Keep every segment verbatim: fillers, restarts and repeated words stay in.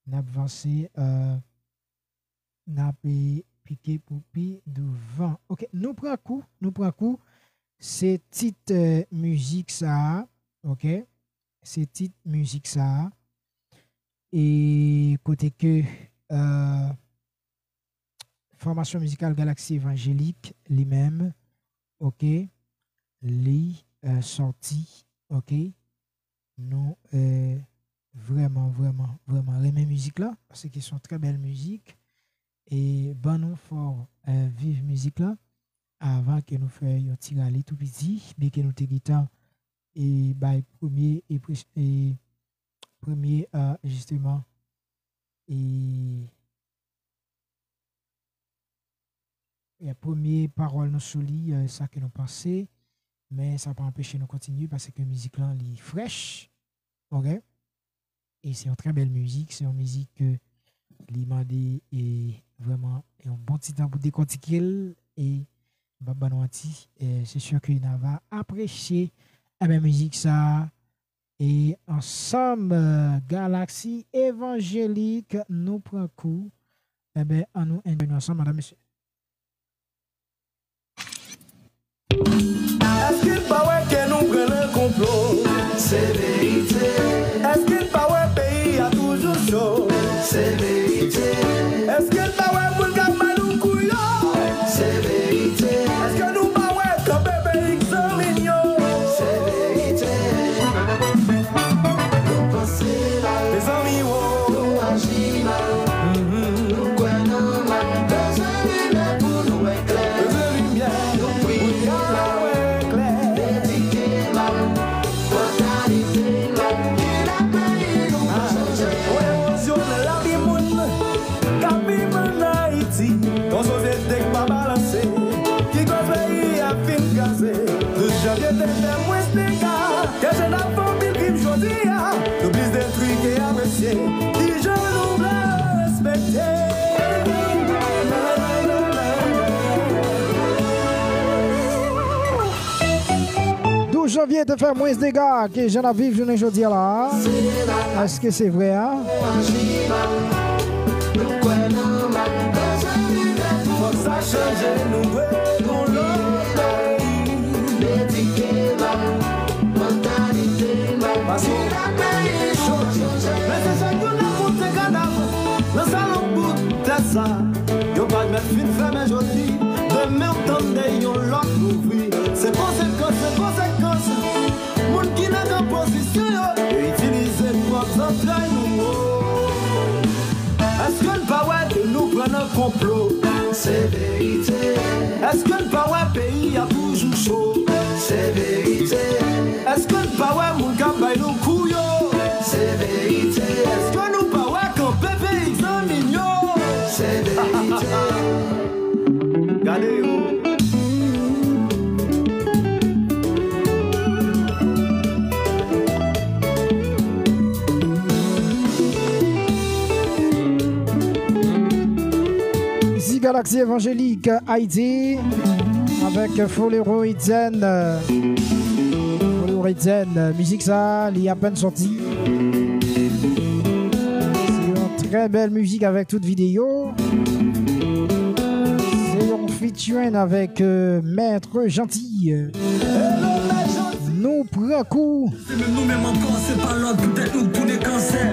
n ap vanse, euh, n ap, eh, pike pou pi douvan. Ok, nou pran kou, nou pran kou. Se tit, eh, mizik sa a, ok? Se tit mizik sa a. E kote ke, eh, fòmasyon mizikal Galaxy Evangelik li menm, ok, li, eh, sòti, ok. Nou, eh, vrèman, vrèman, vrèman renmen mizik la, paske se yon trè bèl mizik. E ban nou fè w, eh, viv mizik la, avan ke nou fè yon ti rale tou piti, byen ke nou te gentan, e bay premye, e pre-, e premye, eh, jisteman, e eh, premye pawòl nou sou li, eh, sa ke nou panse, men sa pa anpeche nou kontinye paske mizik lan li frèch, ok? E se yon trè bèl mizik, se yon mizik ke li mande, eh, vrèman yon bon ti tan pou dekòtike l, e m p ap ban nou manti, eh, se si ke n a va apresye, enben, mizik sa a, e ansanm, eh, Galaxy Evangelik, nou pran kou. Enben, ann nou enjoy nou ansanm, medam, mesye. Èske n pa wè ke nou pran nan konplo? Se verite. Èske n pa wè peyi a toujou cho? Se verite. Èske n pa wè moun k ap bay nou kouyon? Se verite. Èske nou pa wè kanpe peyi k zanmi n yo? Se verite. Nou panse mal. Mezanmi, wo. Nou aji mal. Mhm. Nou kwè nan mal. Bezwen limyè pou nou wè klè. Bezwen limyè. Nou priye mal. Wè klè. Edike mal. Mantalité mal. Ki nan peyi nou pa chanje. Wè ewozyon nan lavi moun. K ap viv ann Ayiti. Yon sosyete k pa balanse. Ki koz peyi a fin kraze. Douz janvye te fè mwens dega. Ke jèn ap fè anpil krim jodi a. Nou plis detwi ke apresye. Kijan nou vle respekte? Douz janvye te fè mwens dega ke jan n ap viv jounen jodi a la a. Èske se vre a? Fòk sa chanje, nou dwe yon lòt peyi. Edike mal, mantalite mal. Paske peyi chanje. Men se chak jou n ap monte kadav nan salon bout tè sa. Yo pa t mèt fin fèmen jodi. Demen w tande yon lòt louvri. Se konsekans, se konsekans. Moun ki nan gran pozisyon yo, yo itilize pwòp zantray nou. Èske n pa wè ke nou pran nan konplo? Se verite. Èske n pa wè peyi a toujou cho? Se verite. Èske n pa wè moun k ap bay nou kouyon? Se verite. Èske nou pa wè kanpe peyi k zanmi n yo? Se verite. Gade yo. Ici Galaxy Évangélique Haïti avec Folero Etienne. Folero Etienne, mizik sa, li apèn sòti. Se yon trè bèl mizik avèk tout videyo. Se yon featuring avèk, euh, Maître Gentil. Nou pran kou. Se menm nou menm ankò, se pa lòt, poutèt nou tounen kansè.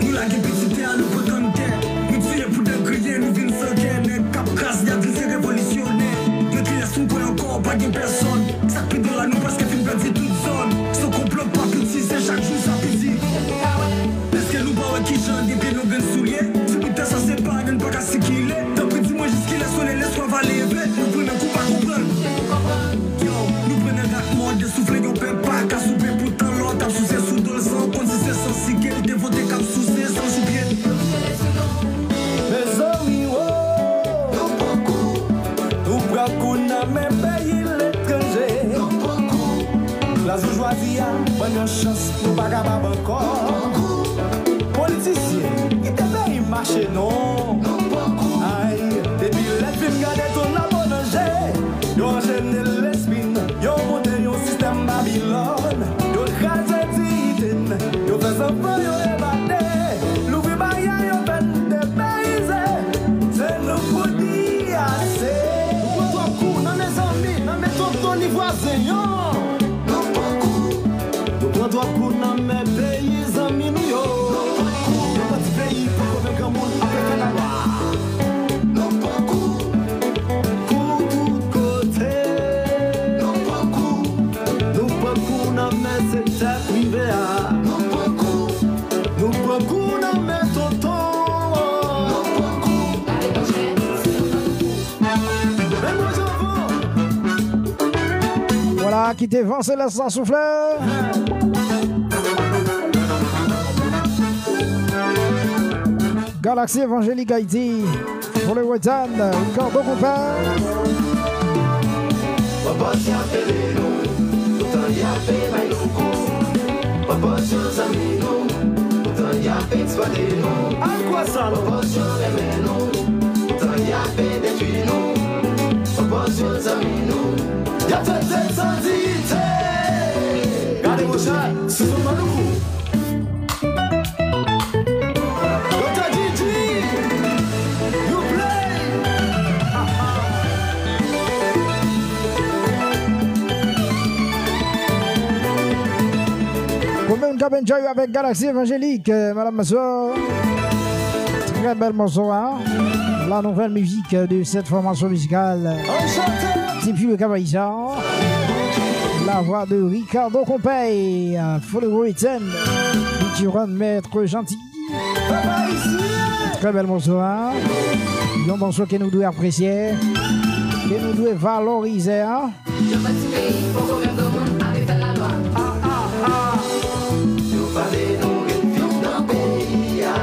Nou lage pitit tè a, nou pran kanntè. Nou tiye pou dè griyen, nou vin san kè. Nèg k ap kraze, y ap di se revolisyonè. Nan kiyès nou kwè ankò? Pa gen pèsòn. Sa k pi dwòl la, nou prèske fin pèdi tout zòn. Se konplo k pa piti, se chak jou sa pi di. Èske nou pa wè kijan depi nou gen soulye? Si bout tè sa se pa nou, n pa ka sikile. Tanpri di mwen jis kilè solèy lespwa va leve. Nou pran nan kou pa konprann. Yo, nou pran nan rak mòde soufle, yon pèp pa ka soupe. Poutan lè w t ap souse sou do l san w konn si se san sik l te vote k ap souse san sou pye. Mezanmi, wo, nou pran kou. Nou pran kou nan men peyi letranje. Klas boujwazi a ban n yon chans, nou pa kapab ankò. Politisyen, kite peyi mache non. Ay, depi lè n fin gade tou n ap an danje. Yo anchene lespri n, yo monte yon sistèm Babilòn. Yo kraze diyite n, yo fè zanfan yo ebate. Louvri baryè yo A kite van selès lan soufle. Galaxy Évangélique Haïti, Follow Rotan, Ricardo Coupé. Pòpòz y ap ede nou, toutan y ap bay nou kou. Pòpòz yo zanmi nou, toutan y ap eksplwate nou. Al kwè sa non. Pòpòz yo renmen nou, toutan y ap detwi nou. Pòpòz yo zanmi nou, y ap trete san diyite. Gade monchè, se sou Maloukou. Doktè Didi, you play. Konbyen moun k ap enjoy avèk Galaxy Évangélique, euh, madame, monsieur. Très bel morceau, hein? La nouvelle musique de cette formation musicale. Enchanté. Depuis le Cap Haïtien. La voix de Ricardo Compay, euh, Follow Rotan, featuring Maître Gentil. Très bel morceau, hein? Un morceau que nous devons apprécier, que nous devons valoriser, hein? Jan fè ti peyi poko menm granmoun ap fè lalwa. Yo pale nou ret viv nan peyi a.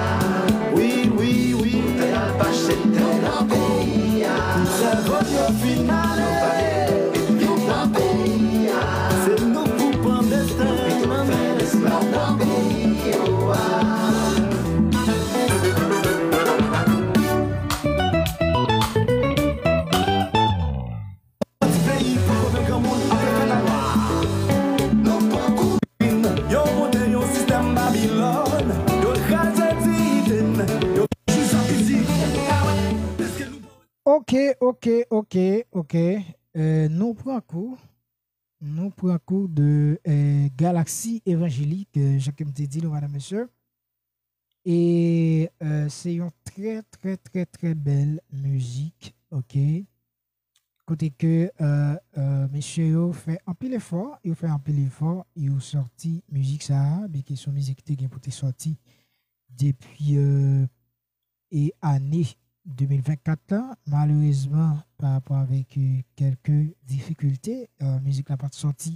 Wi, wi, wi. Pou tè al pa chèt tè nan peyi a. Pou sèvo yo fin ale. Yo pale nou ret viv nan peyi a. Se nou pou pran desten nan men. Fè lesklav nan peyi yo a. Ti peyi pou kote granmoun ap fè lalwa. Nou pran kou. Yo monte yon sistèm Babilòn. Yo kraze diyite n. Yo chita piti. Èske nou pa wè? Ok, ok, ok, ok. Euh, nou pran kou. Nou pran kou de, euh, Galaxy Évangélique, euh, jan ke m te di nou, madam, mesye. E, euh, se yon trè, trè, trè, trè bèl mizik, ok? Kote ke, euh, euh, mesye yo fè anpil efò, yo fè anpil efò, yo sòti mizik sa a, byenke se yon mizik ki te gen pou te sòti depi, euh, e ane de mil vennkat la, malerezman, pa rapò avèk, euh, kèlke difikilte, euh, mizik la pa t sòti.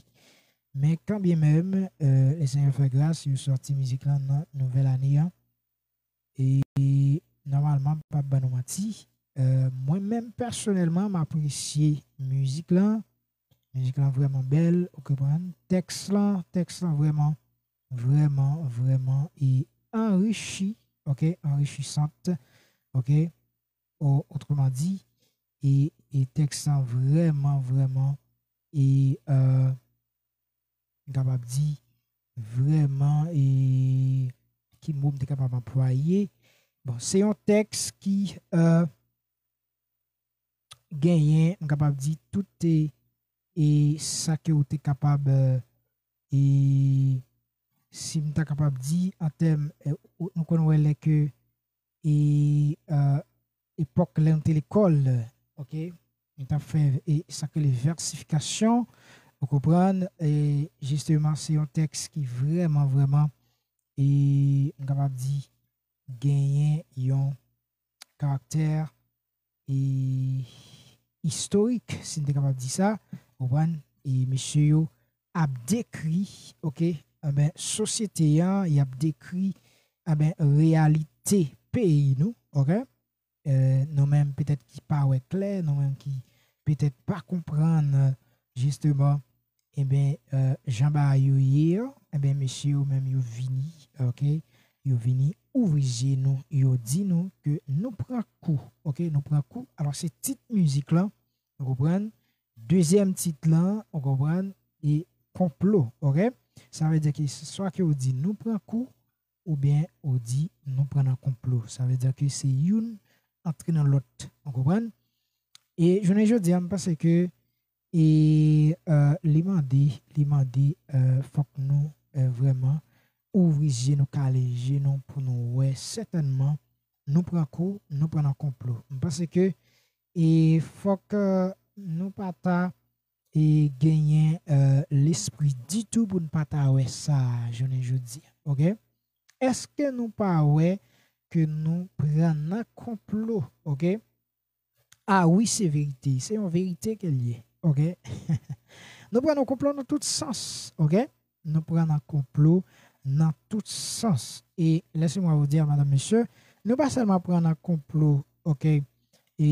Men kanbyenmenm, euh, Lesenyè fè gras, yo sòti mizik lan nan nouvèl ane a. E nòmalman, m p ap ban nou manti, euh, mwen menm pèsonèlman, m apresye mizik lan. Mizik lan vrèman bèl, ou konprann? Tèks lan, tèks lan vrèman, vrèman, vrèman e anrichi, ok, anrichisant, ok. O, otreman di, e, e tèks lan vrèman, vrèman, e, euh, m kapab di, vrèman, e, ki mo m te kapab anplwaye? Bon, se yon tèks ki, euh, genyen, m kapab di, tout, e, e sa ke ou te kapab, euh, e si m ta kapab di, an tèm, euh, ou, nou konn wè lè ke, e, euh, epòk lè nou te lekòl, ok? Nou t ap fè, e, sa k rele vèsifikasyon, ou konprann? E, jisteman, se yon tèks ki vrèman, vrèman, e, m kapab di, genyen yon karaktè, e, istorik, si n te kapab di sa, ou konprann? E mesye yo ap dekri, ok, enben, sosyete an, y ap dekri, enben, reyalite peyi nou, ok? Eh, nou menm petèt ki pa wè klè, nou menm ki petèt pa konprann, eh, jisteman, enben, eh, jan bagay yo ye an, enben, mesye yo menm yo vini, ok? Yo vini ouvri zye nou, yo di nou ke nou pran kou, ok? Nou pran kou. Alò, se tit mizik lan, ou konprann? Dezyèm tit lan, ou konprann? E konplo, ok? Sa vle di ke swa ke ou di nou pran kou, oubyen ou di nou pran nan konplo. Sa vle di ke se youn antre nan lòt. Ou konprann? E jounen jodi a, m panse ke, e, eh, li mande, li mande, eh, fòk nou, eh, vrèman ouvri zye nou, kale zye nou pou nou wè sètènman nou pran kou, nou pran nan konplo. M panse ke, e, fòk, eh, nou pa ta e genyen, eh, lespri ditou pou n pa ta wè sa jounen jodi a, ok? Èske nou pa wè ke nou pran nan konplo, ok? A wi, se verite, se yon verite ke l ye, ok? Nou pran nan konplo nan tout sans, ok? Nou pran nan konplo nan tout sans. E laissez-moi vous dire, madame, monsieur, nou pa sèlman pran nan konplo, ok, e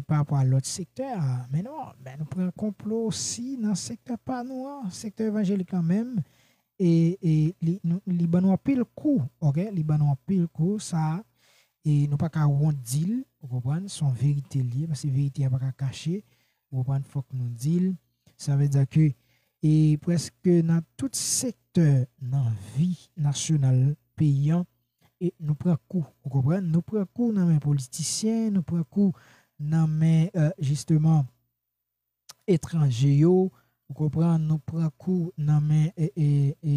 pa rapò a lòt sektè, men non, men nou pran konplo osi nan sektè pa nou an, sektè evanjelik lan menm, e, e li, nou, li ban nou anpil kou, ok? Li ban nou anpil kou, sa, e nou pa ka wont di l, ou konprann? Se yon verite li ye, paske verite a pa ka kache, ou konprann? Fòk nou di l. Sa vle di ke, e prèske nan tout sektè nan vi nasyonal peyi an, e nou pran kou, ou konprann? Nou pran kou nan men politisyen, nou pran kou nan men, e, jisteman, etranje yo, ou konprann? Nou pran kou nan men, e, e, e,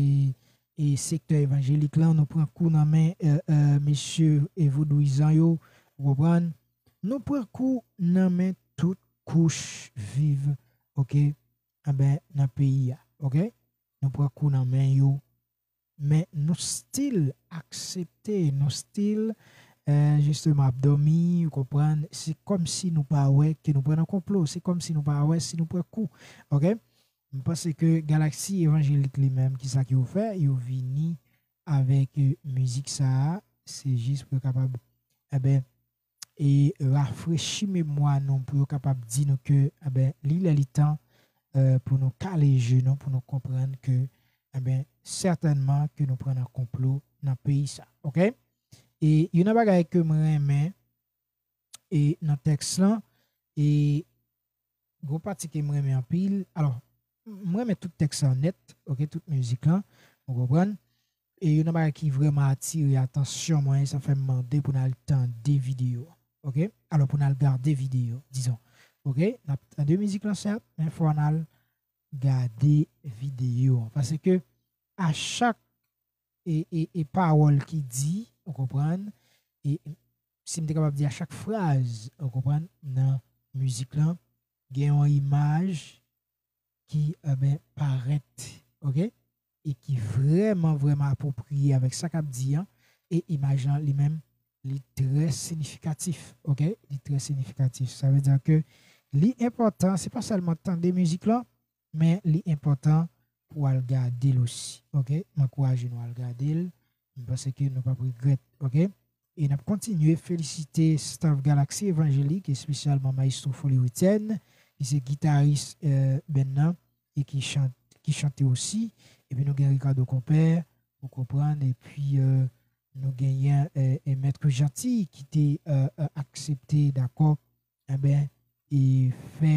e sektè evanjelik lan, nou pran kou nan men, e, e, mesye, e, vodouyizan yo, ou konprann? Nou pran kou nan men tout kouch viv, ok, enben, nan peyi a, ok? Nou pran kou nan men yo, men nou still aksepte, nou still, e, jisteman ap dòmi, ou konprann? Se kòmsi nou pa wè ke nou pran nan konplo, se kòmsi nou pa wè si nou pran kou, ok? M panse ke Galaxy Evangelik li menm, kisa ke yo fè? Yo vini avèk, e, mizik sa a, se jis pou yo kapab, enben, e rafrechi memwa nou, pou yo kapab di nou ke, enben, li lè li tan, e, pou nou kale je nou, pou nou konprann ke, enben, sètènman ke nou pran nan konplo nan peyi sa, ok? E youn nan bagay ke mwen renmen, e nan tèks lan, e gwo pati ke mwen renmen anpil, alò, mwen renmen tout tèks lan nèt, ok, tout mizik lan, ou konprann? E youn nan bagay ki vrèman atire atansyon mwen, sa fè m mande pou n al tande videyo a, ok? Alò, pou n al gade videyo, dizon, ok? N ap tande mizik lan sèt, men fò n al gade videyo an, paske a chak, e, e, e pawòl ki di, ou konprann? E si m te kapab di a chak fraz, ou konprann, nan mizik lan, gen yon imaj ki, enben, parèt, ok? E ki vrèman, vrèman apwopriye avèk sa k ap di an. E imaj lan li menm, li trè siyifikatif, ok? Li trè siyifikatif. Sa vle di ke li enpòtan, se pa sèlman tande mizik lan, men li enpòtan pou al gade l osi, ok? M ankouraje nou al gade l. M panse ke nou p ap regrèt, ok? E n ap kontinye felisite staff Galaxy Evangelik, espesyalman Maestro Folly Etienne, ki se gitaris, e, band nan, e ki chan-, ki chante osi. Epi nou gen Ricardo Compère, ou konprann, epi, e, nou genyen, e, e Maître Gentil ki te, e, e, aksepte, dakò, enben, e fè,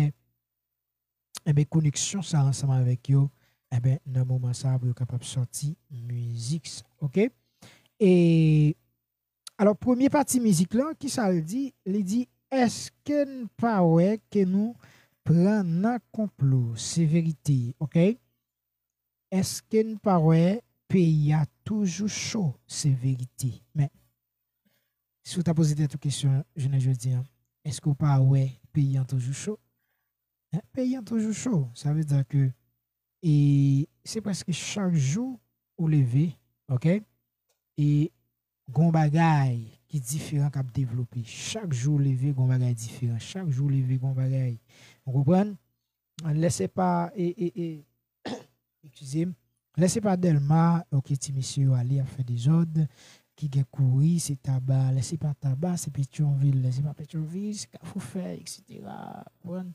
enben, koneksyon sa ansanm avèk yo, enben, nan moman sa pou yo kapab sòti mizik sa, ok? E, alò, premye pati mizik lan, kisa l di? Li di, èske n pa wè ke nou pran nan konplo? Se verite, ok? Èske n pa wè peyi a toujou cho? Se verite. Men, si w ta poze tèt ou kesyon jounen jodi an, èske w pa wè peyi an toujou cho? Hein, peyi an toujou cho. Sa vle di ke, e se prèske chak jou ou leve, ok? E gon bagay ki diferan k ap devlope. Chak jou ou leve, gon bagay diferan. Chak jou ou leve, gon bagay. Ou konprann? Lè se pa, e, e, e, eskize m. Lè se pa Dèlma, ok, ti mesye yo ale ap fè dezòd, ki gen kouri, se Taba. Lè se pa Taba, se Petyonvil. Lè se pa Petyonvil, se Kafou Fè, etsetera. Ou konprann?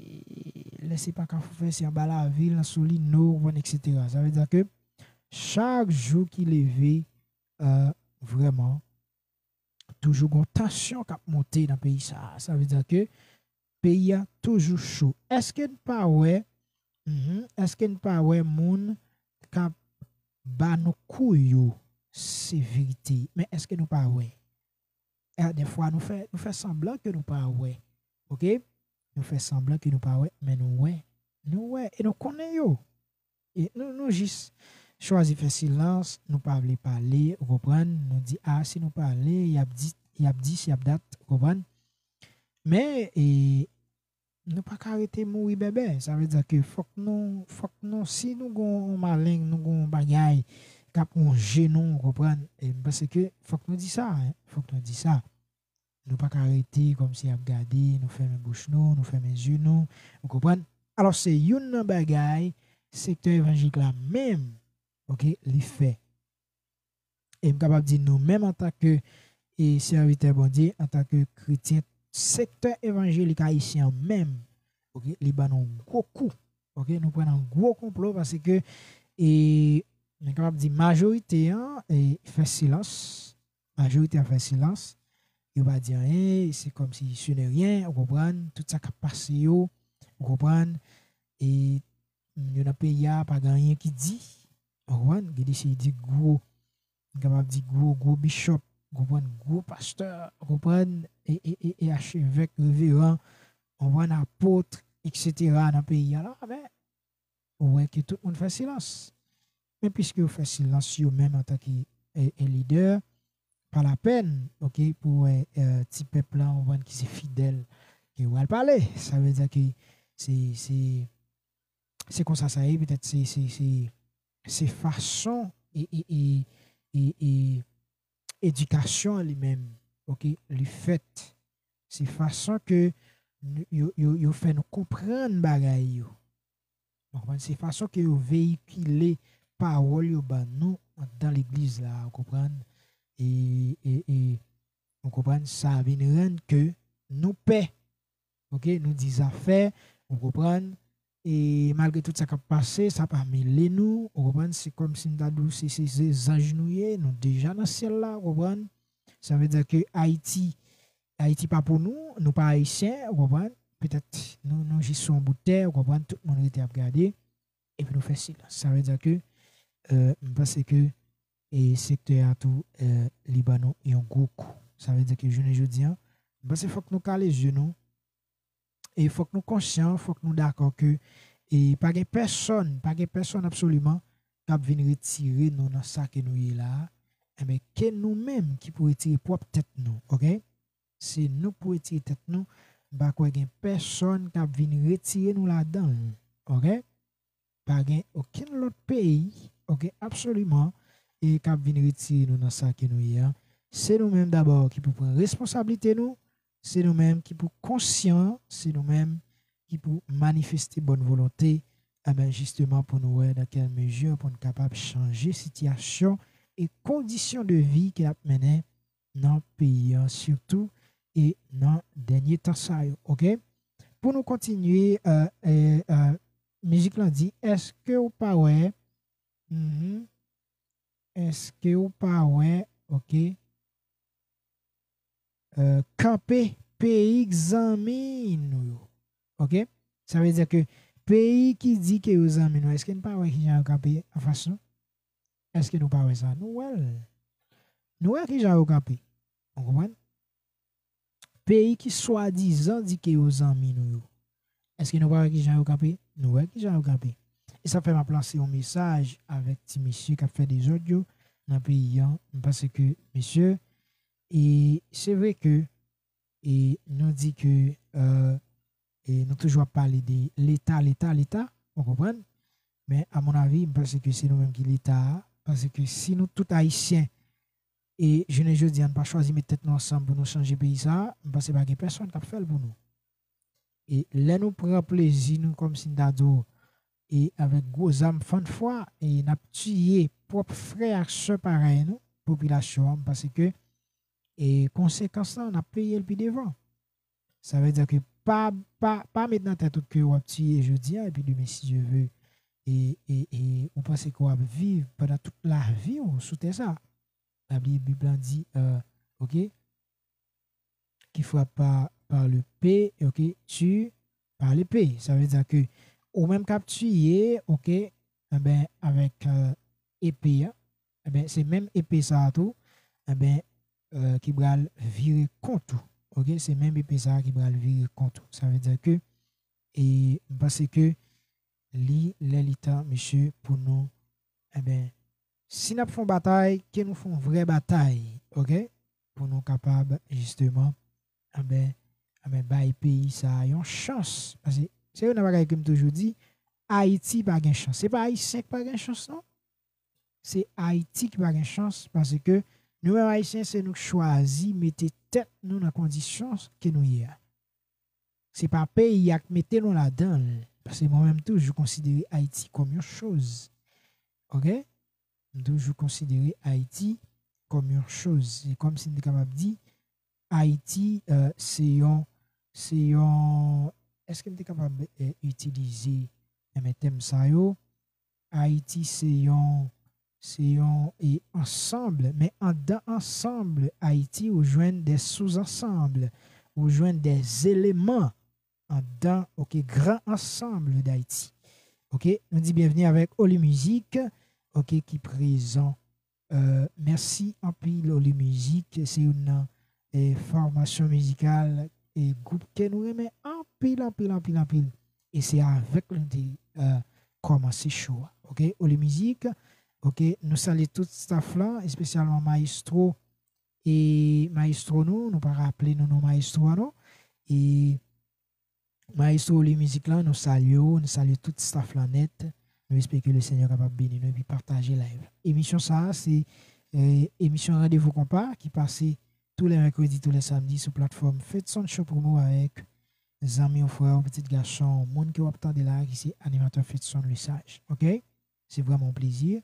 E lè se pa Kafou Fè, se anba lavil, nan Solino, ou konprann, etsetera. Sa vle di ke chak jou ki leve, e, vrèman, toujou gon tansyon k ap monte nan peyi sa a. Sa vle di ke peyi a toujou cho. Èske n pa wè, mhm, èske n pa wè moun k ap ba nou kou yo? Se verite. Men èske nou pa wè? E dèfwa nou fè, nou fè sanblan ke nou pa wè. Ok? Nou fè sanblan ke nou pa wè, men nou wè. Nou wè e nou konnen yo. E nou, nou jis chwazi fè silans, nou pa vle pale, ou konprann? Nou di, a, si nou pale, y ap di, y ap di, si y ap dat, ou konprann? Men, e, nou pa ka rete mouri bèbè. Sa vle di ke fòk nou, fòk nou, si nou gon yon maleng, nou gon yon bagay k ap wonje nou, ou konprann? E m panse ke fòk nou di sa, hein, fòk nou di sa. Nou pa ka rete kòmsi ap gade, nou fèmen bouch nou, nou fèmen zye nou, ou konprann? Alò, se youn nan bagay sektè evanjelik la menm, oke, li fè. E m kapab di nou menm antanke, e, sèvitè Bondye, antanke kretyen, sektè evanjelik ayisyen an menm, oke, li ban nou gwo kou. Oke, nou pran nan gwo konplo paske, e, nou kapab di majorite an, e, fè silans. Majorite an fè silans. Yo pa di anyen, se kòmsi se ne rien, ou konprann, tout sa k ap pase yo, ou konprann, e, moun yo nan peyi a pa gen anyen ki di, ou konprann, gen de seri de gwo, m kapab di gwo, gwo bishop, ou konprann, gwo pastè, ou konprann, e, e, e, e achevèk, reveran, ou konprann, apot, etsetera nan peyi a la, men, ou wè ke tout moun fè silans. Men piske yo fè silans yo menm antanke, e, e lidè, pa lapèn, oke, pou wè, e, ti pèp la, ou konprann, ki se fidèl, ke yo al pale. Sa vle di ke se, se, se konsa sa ye, petèt se, se, se, se fason e, e, e, e, e edikasyon an li menm, oke, li fèt. Se fason ke n-, yo, yo, yo fè nou konprann bagay yo. Ou konprann? Se fason ke yo veyikile pawòl yo ban nou anndan legliz la, ou konprann? E, e, e, ou konprann? Sa vin rann ke nou pè. Oke? Nou di zafè, ou konprann? E malgre tout sa k ap pase, sa pa mele nou, ou konprann? Se kòmsi m ta di w, se, se, se zanj nou ye, nou deja nan syèl la, ou konprann? Sa vle di ke Ayiti, Ayiti pa pou nou, nou pa ayisyen, ou konprann? Petèt nou, nou jis sou yon bout tè, ou konprann? Tout moun rete ap gade, epi nou fè silans. Sa vle di ke, e, m panse ke, e, sektè a tou, e, li ban nou yon gwo kou. Sa vle di ke jounen jodi a, m panse fòk nou kale zye nou, e fòk nou konsyan, fòk nou dakò ke, e pa gen pèsonn, pa gen pèsonn absoliman k ap vin retire nou nan sa ke nou ye la a. Enben, ke nou menm ki pou retire pwòp tèt nou, oke? Se nou pou retire tèt nou. M pa kwè gen pèsonn k ap vin retire nou ladan l, oke? Pa gen okenn lòt peyi, oke, absoliman, e k ap vin retire nou nan sa ke nou ye a. Se nou menm dabò ki pou pran responsablite nou, se nou menm ki pou konsyan, se nou menm ki pou manifeste bòn volonte, enben, jisteman, pou nou wè nan kèl mezi pou n kapab chanje sitiyasyon e kondisyon de vi ke n ap mennen nan peyi an, sitou e nan dènye tan sa yo, oke? Pou nou kontinye, e, e, e, mizik lan di, èske w pa wè, mhm, èske w pa wè, oke, e, kanpe peyi k zanmi nou yo, oke? Sa vle di ke peyi ki di ke yo zanmi nou, èske n pa wè kijan yo kanpe anfas nou? Èske nou pa wè sa? Nou wè l. Nou wè kijan yo kanpe. Ou konprann? Peyi ki swadizan di ke yo zanmi nou yo. Èske nou pa wè kijan yo kanpe? Nou wè kijan yo kanpe. E sa fè m ap lanse yon mesaj avèk ti mesye k ap fè dezòd yo nan peyi an. M panse ke, mesye, e se vre ke, e nou di ke, e, e nou toujou ap pale de Leta, Leta, Leta, ou konprann? Men, a mon avi, m panse ke se nou menm ki Leta a, paske si nou tout Ayisyen, e jounen jodi a, n pa chwazi met tèt nou ansanm pou nou chanje peyi sa a, m panse pa gen pèsonn k ap fè l pou nou. E lè nou pran plezi nou, kòmsi n ta di w, e avèk gwo zam fann fwa, e n ap tiye pwòp frè ak sè parèy nou, popilasyon an, m panse ke, e konsekans lan, n ap peye l pi devan. Sa vle di ke pa, pa, pa met nan tèt ou ke w ap tiye jodi a, epi demen, si Dye ve, e, e, e ou panse ke w ap viv pandan tout lavi w sou tè sa. Pa bliye Bib lan di, e, oke, qui frappe par, par l'épée, oke, tue par l'épée. Sa vle di ke ou menm k ap tiye, oke, enben, avèk, e, epe a, enben, se menm epe sa a tou, enben, e, ki pral vire kont ou. Oke, se menm epe sa a ki pral vire kont ou. Sa vle di ke, e, m panse ke li lè li tan, mesye, pou nou, enben, si n ap fè yon batay, ke nou fè yon vrè batay, oke? Pou nou kapab, jisteman, enben, enben, bay peyi sa a yon chans. Paske se youn nan bagay ke m toujou di, Ayiti pa gen chans. Se pa Ayisyen k pa gen chans, non. Se Ayiti ki pa gen chans, paske nou menm Ayisyen, se nou k chwazi mete tèt nou nan kondisyon ke nou ye a. Se pa peyi a k mete nou ladan l. Paske mwen menm toujou konsidere Ayiti kòm yon choz. Ok? M toujou konsidere Ayiti kòm yon choz. Se kòmsi m te kapab di, Ayiti, eh, se yon, se yon, èske m te kapab, eh, itilize, eh, men tèm sa yo? Ayiti se yon, se yon, eh, ansanm, men anndan ansanm Ayiti, ou jwenn de souzansanm, ou jwenn de eleman anndan, ok, gran ansanm Dayiti. Ok, nou di byenvni avèk Oli Mizik, ok, ki prezan. Eh, mèsi anpil Oli Mizik, se youn nan, eh, fòmasyon mizikal e gwoup ke nou renmen anpil, anpil, anpil, anpil. E se avèk li nou te, eh, kòmanse show a. Ok, Oli Mizik, ok, nou salye tout staff la, espesyalman mayestwo e mayestwo nou, nou pa raple nou non mayestwo a non. E Mayestwo Oli Mizik lan, nou salye w, nou salye tout staff lan nèt. Nou espere ke le Senyè kapab beni nou epi pataje live la. Emisyon sa a, se, eh, emisyon Randevou Konpa ki pase tou lè mèkredi, tou lè samdi sou platfòm Fedson Show Promo avèk zanmi w, frè w, pitit gason w, moun ke w ap tande la a, ki se animatè Fedson Lesage. Ok? Se vrèman yon plezi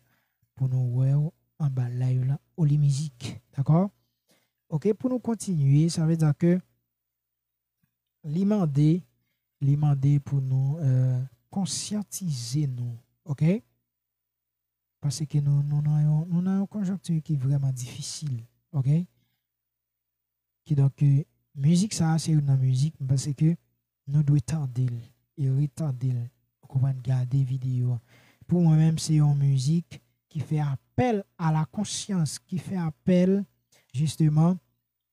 pou nou wè w anba live lan, Oli Mizik. Dakò? Ok, pou nou kontinye, sa vle di ke li mande, li mande pou nou, eh, konsyantize nou, ok? Paske nou, nou nan yon, nou nan yon konjonkti ki vrèman difisil, ok? Kidonk, eh, mizik sa a se youn nan mizik, m panse ke nou dwe tande l e retande l, ou konprann, gade videyo a. Pou mwen menm, se yon mizik ki fè apèl a la konsyans, ki fè apèl, jisteman,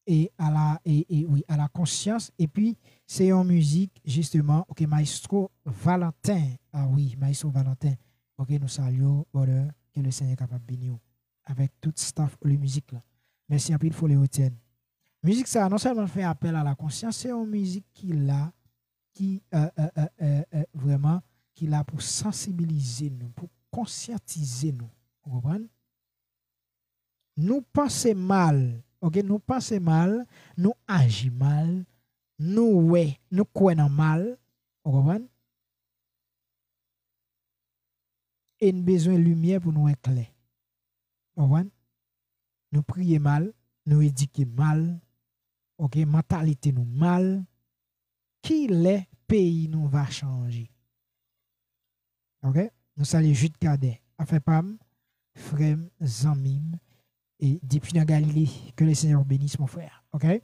e a la, e, e wi, a la konsyans. Epi, se yon mizik, jisteman, ok, Maestro Valentin. Ah wi, Maestro Valentin. Ok, nou salye w, brother. Ke le Senyè kapab beni w. Avèk tout staff Oli Mizik la. Mèsi anpil, Foli Etienne. Mizik sa a non sèlman fè apèl a la konsyans, se yon mizik ki la, ki, eh, eh, eh, eh, eh, vrèman, ki la pou sansibilize nou, pou konsyantize nou. Ou konprann? Nou panse mal, ok? Nou panse mal, nou aji mal, nou wè, nou kwè nan mal, ou konprann? E n bezwen limyè pou nou wè klè. Ou konprann? Nou priye mal, nou edike mal, ok? Mantalite nou mal. Kilè peyi nou va chanje? Ok? Nou salye Jude Cadet, afè pa m, frè m, zanmi m, e depi nan Galile, que le Seigneur bénisse mon frère, ok?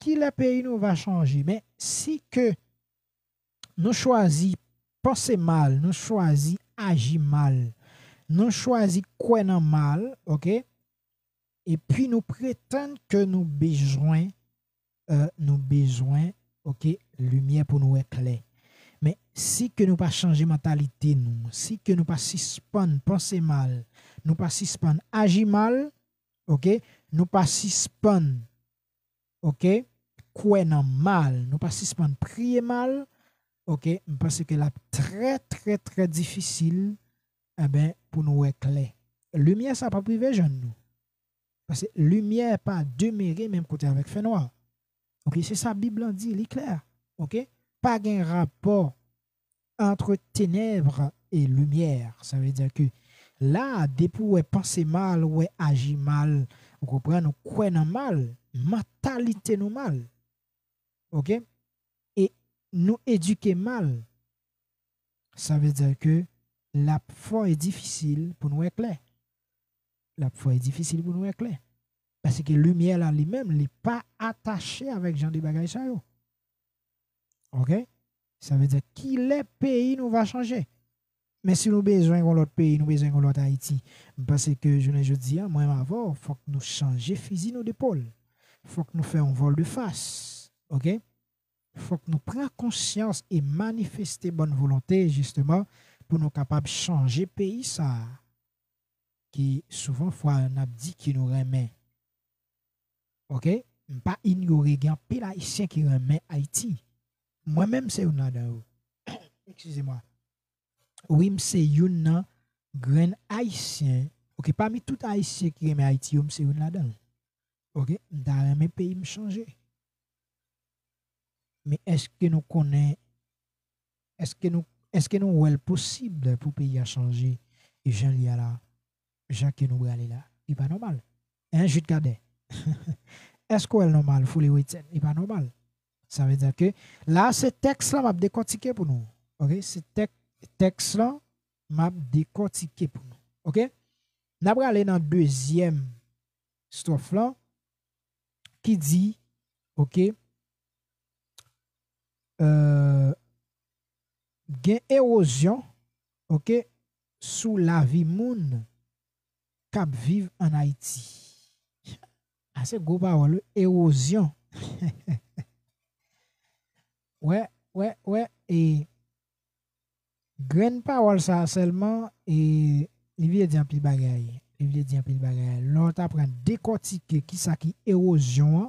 Kilè peyi nou va chanje? Men si ke nou chwazi panse mal, nou chwazi aji mal, nou chwazi kwè nan mal, ok? Epi nou pretann ke nou bezwen, eh, nou bezwen, ok, limyè pou nou wè klè. Men si ke nou pa chanje mantalite nou, si ke nou pa sispann panse mal, nou pa sispann aji mal, ok, nou pa sispann, ok, kwè nan mal, nou pa sispann priye mal, ok, m panse ke l ap trè, trè, trè difisil, enben, pou nou wè klè. Limyè sa p ap rive jwenn nou. Paske limyè pa demere menm kote avèk fènwa. Ok, se sa Bib lan di, li klè. Ok? Pa gen rapò entre ténèbres et lumière. Sa vle di ke la, depi w wè panse mal, w wè aji mal, ou konprann, ou kwè nan mal, mantalite nou mal. Ok? E nou edike mal. Sa vle di ke l ap fò e difisil pou nou wè klè. L ap fò e difisil pou nou wè klè. Paske limyè la li menm, li pa atache avèk jan de bagay sa yo. Ok? Sa vle di kilè peyi nou va chanje. Men si nou bezwen yon lòt peyi, nou bezwen yon lòt Ayiti, m panse ke jounen jodi a, mwen avè w, fòk nou chanje fizi nou depòl. Fòk nou fè yon vòl de fas. Ok? Fòk nou pran konsyans e manifeste bòn volonte, jisteman, pou nou kapab chanje peyi sa a, ki souvan fwa n ap di ke nou renmen. Ok? M pa inyore, gen anpil Ayisyen ki renmen Ayiti. Mwen menm, se youn ladan yo. Eskize mwa. Wi, m se youn nan grenn Ayisyen. Ok, pami tout Ayisyen ki renmen Ayiti yo, m se youn ladan yo. Ok, m ta renmen peyi m chanje. Men èske nou konnen, èske nou, Èske nou wè l posib pou peyi a chanje e jan l ye a la, jan ke nou prale la? Li pa nòmal. Hein, Jude Cadet? Èske w wè l nòmal, Folie Wetienne? Li pa nòmal. Sa vle di ke la, se tèks lan m ap dekòtike pou nou. Ok? Se tèk, tèks lan m ap dekòtike pou nou. Ok? N ap prale nan dezyèm stwòf lan ki di, ok, euh, gen ewozyon, ok, sou lavi moun k ap viv ann Ayiti. A se gwo pawòl, wi, ewozyon. Wè, wè, wè, e grenn pawòl sa a sèlman, e li vle di anpil bagay. Li vle di anpil bagay. Lè w ta pran dekòtike kisa ki ewozyon an,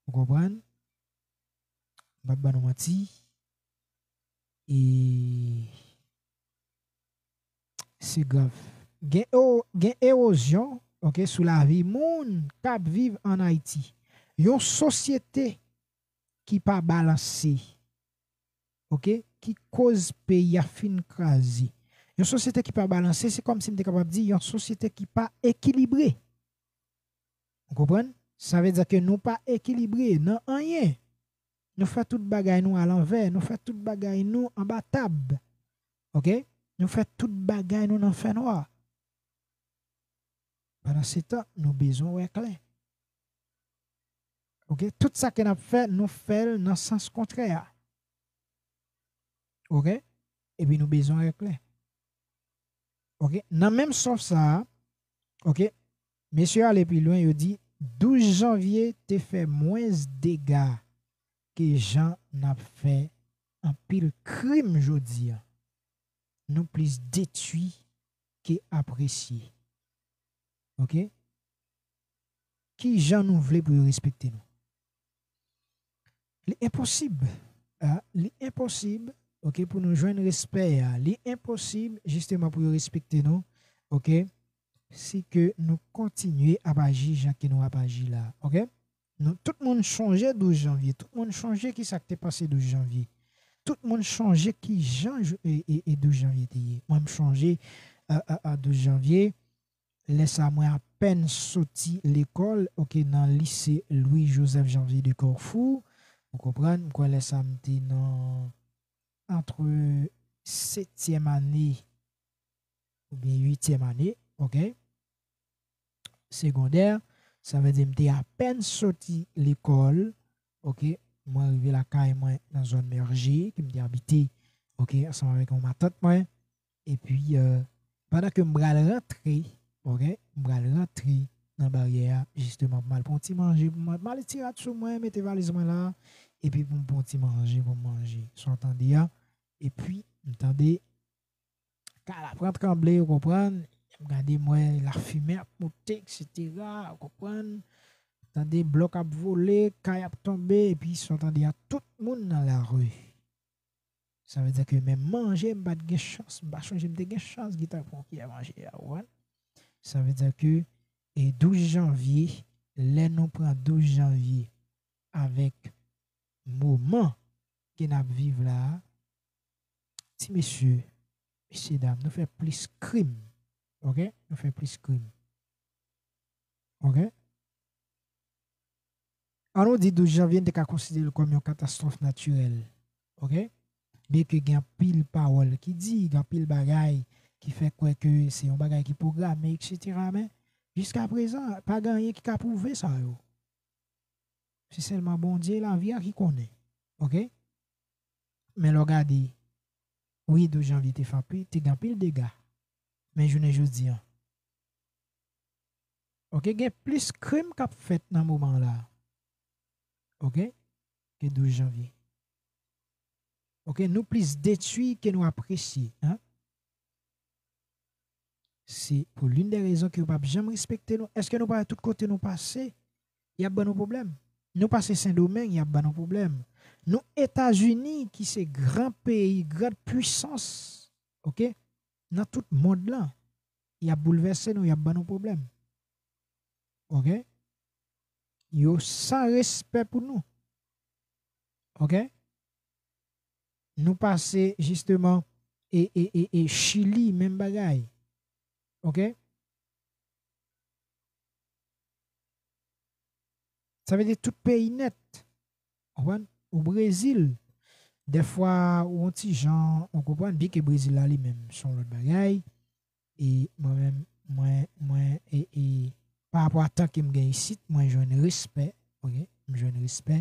ou konprann? M p ap ban nou manti. E se grav. Gen ewo-, gen ewozyon, ok, sou lavi moun k ap viv ann Ayiti. Yon sosyete ki pa balanse, ok, ki koz peyi a fin kraze. Yon sosyete ki pa balanse, se kòmsi m te kapab di yon sosyete ki pa ekilibre. Ou konprann? Sa vle di ke nou pa ekilibre nan anyen. Nou fè tout bagay nou alanvè, nou fè tout bagay nou anba tab. Ok? Nou fè tout bagay nou nan fènwa. Pandan se tan, nou bezwen wè klè. Ok? Tout sa ke n ap fè, nou fè l nan sans kontrè a. Ok? Epi nou bezwen wè klè. Ok? Nan menm sòf sa a, ok, mesye ale pi lwen, yo di, douz janvye te fè mwens dega ke jan n ap fè anpil krim jodi a. Nou plis detwi ke apresye. Ok? Ki jan nou vle pou yo respekte nou? Li enposib, a, li enposib, ok, pou nou jwenn respè a. Li enposib, jisteman, pou yo respekte nou, ok, si ke nou kontinye ap aji jan ke nou ap aji la, ok? Nou, tout moun chonje douz janvye, tout moun chonje ki sa k te pase douz janvye. Tout moun chonje ki jan jou-, e, e, e douz janvye te ye. Mwen, m chonje, a, a, a douz janvye, lè sa mwen apèn soti lekòl, ok, nan lise Louis Joseph Janvier de Corfou, ou konprann, m kwè lè sa m te nan antre setyèm ane oubyen uityèm ane, ok, segondè, sa vle di m te apèn soti lekòl, ok, mwen rive lakay mwen nan zòn Mèje, ke m te abite, ok, ansanm avèk yon matant mwen, epi, euh, pandan ke m pral rantre, ok, m pral rantre nan baryè a, jisteman, pou m al pran yon ti manje, pou m al, m al ti rat sou mwen, mete valiz mwen la, epi pou m pran yon ti manje, pou m manje. Sa w tande a, epi m tande kay la pran tranble, ou konprann? M gade, m wè lafimen ap monte, etsetera, ou konprann? Tande blòk ap vole, kay ap tonbe, epi sa w tande a, tout moun nan lari. Sa vle di ke menm manje, m pa t gen chans, m pa chonje m te gen chans gentan pran yon kiyè manje a, ou konprann? Sa vle di ke, e douz janvye, lè nou pran douz janvye avèk moman ke n ap viv la a, ti mesye, mesye dam, nou fè plis krim. Ok? Nou fè plis krim. Ok? An nou di douz janvye, n te ka konsidere l kòm yon katastwòf natirèl. Ok? Byenke gen anpil pawòl ki di, gen anpil bagay ki fè kwè ke se yon bagay ki pwograme, etsetera, men jiska prezan, pa gen anyen ki ka pwouve sa yo. Se sèlman Bondye lavi a ki konnen. Ok? Men lè w gade, wi, douz janvye te fè anpil, te gen anpil dega. Men jounen jodi a, ok, gen plis krim k ap fèt nan moman la. Ok? Ke douz janvye. Ok, nou plis detwi ke nou apresye, hein? Se pou l'une des raisons ke yo p ap janm respekte nou. Èske nou pa wè tout kote nou pase, y ap ban nou pwoblèm? Nou pase Sendomeng, y ap ban nou pwoblèm. Nou Etazini, ki se gran peyi, gran pwisans, ok, nan tout mond lan, y ap boulvèse nou, y ap ban nou pwoblèm. Ok? Yo san respè pou nou. Ok? Nou pase, jisteman, e, e, e, e Chili, menm bagay. Oke? Sa vle di tout peyi nèt. Ou konprann? Ou Brezil. Dèfwa, ou yon ti jan, ou konprann? Byenke Brezil la li menm, se yon lòt bagay. E mwen menm, mwen, mwen, e, e, pa rapò a tan ke m gen isit, mwen jwenn respè, oke? M jwenn respè.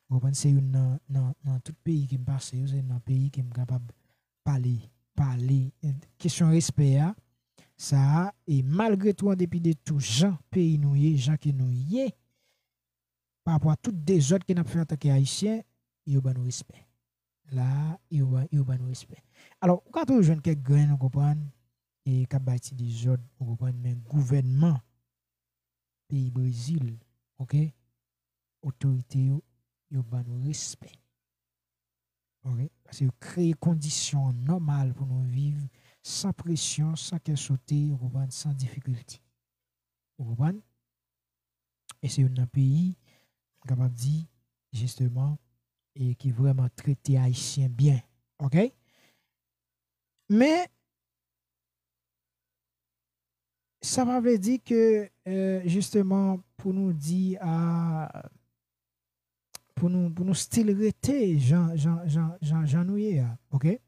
Ou konprann? Se youn nan, nan, nan tout peyi ke m pase yo, se nan peyi ke m kapab pale, pale. Kesyon respè a, sa a, e malgre tou, an depi de tou, jan peyi nou ye, jan ke nou ye, pa rapò a tout dezòd ke n ap fè antanke Ayisyen, yo ban nou respè. La, yo ban, yo ban nou respè. Alò, ou ka toujou jwenn kèk grenn, ou konprann, e k ap bay ti dezòd, ou konprann, men gouvènman peyi Brezil, oke, otorite yo, yo ban nou respè. Oke? Paske yo kreye kondisyon nòmal pou nou viv san presyon, san kè sote, ou konprann, san difikilte. Ou konprann? E se youn nan peyi, m kapab di, jisteman, e ki vrèman trete Ayisyen byen. Oke? Men, sa pa vle di ke, e, jisteman, pou nou di, a, pou nou, pou nou still rete jan, jan, jan, jan, jan nou ye a, oke?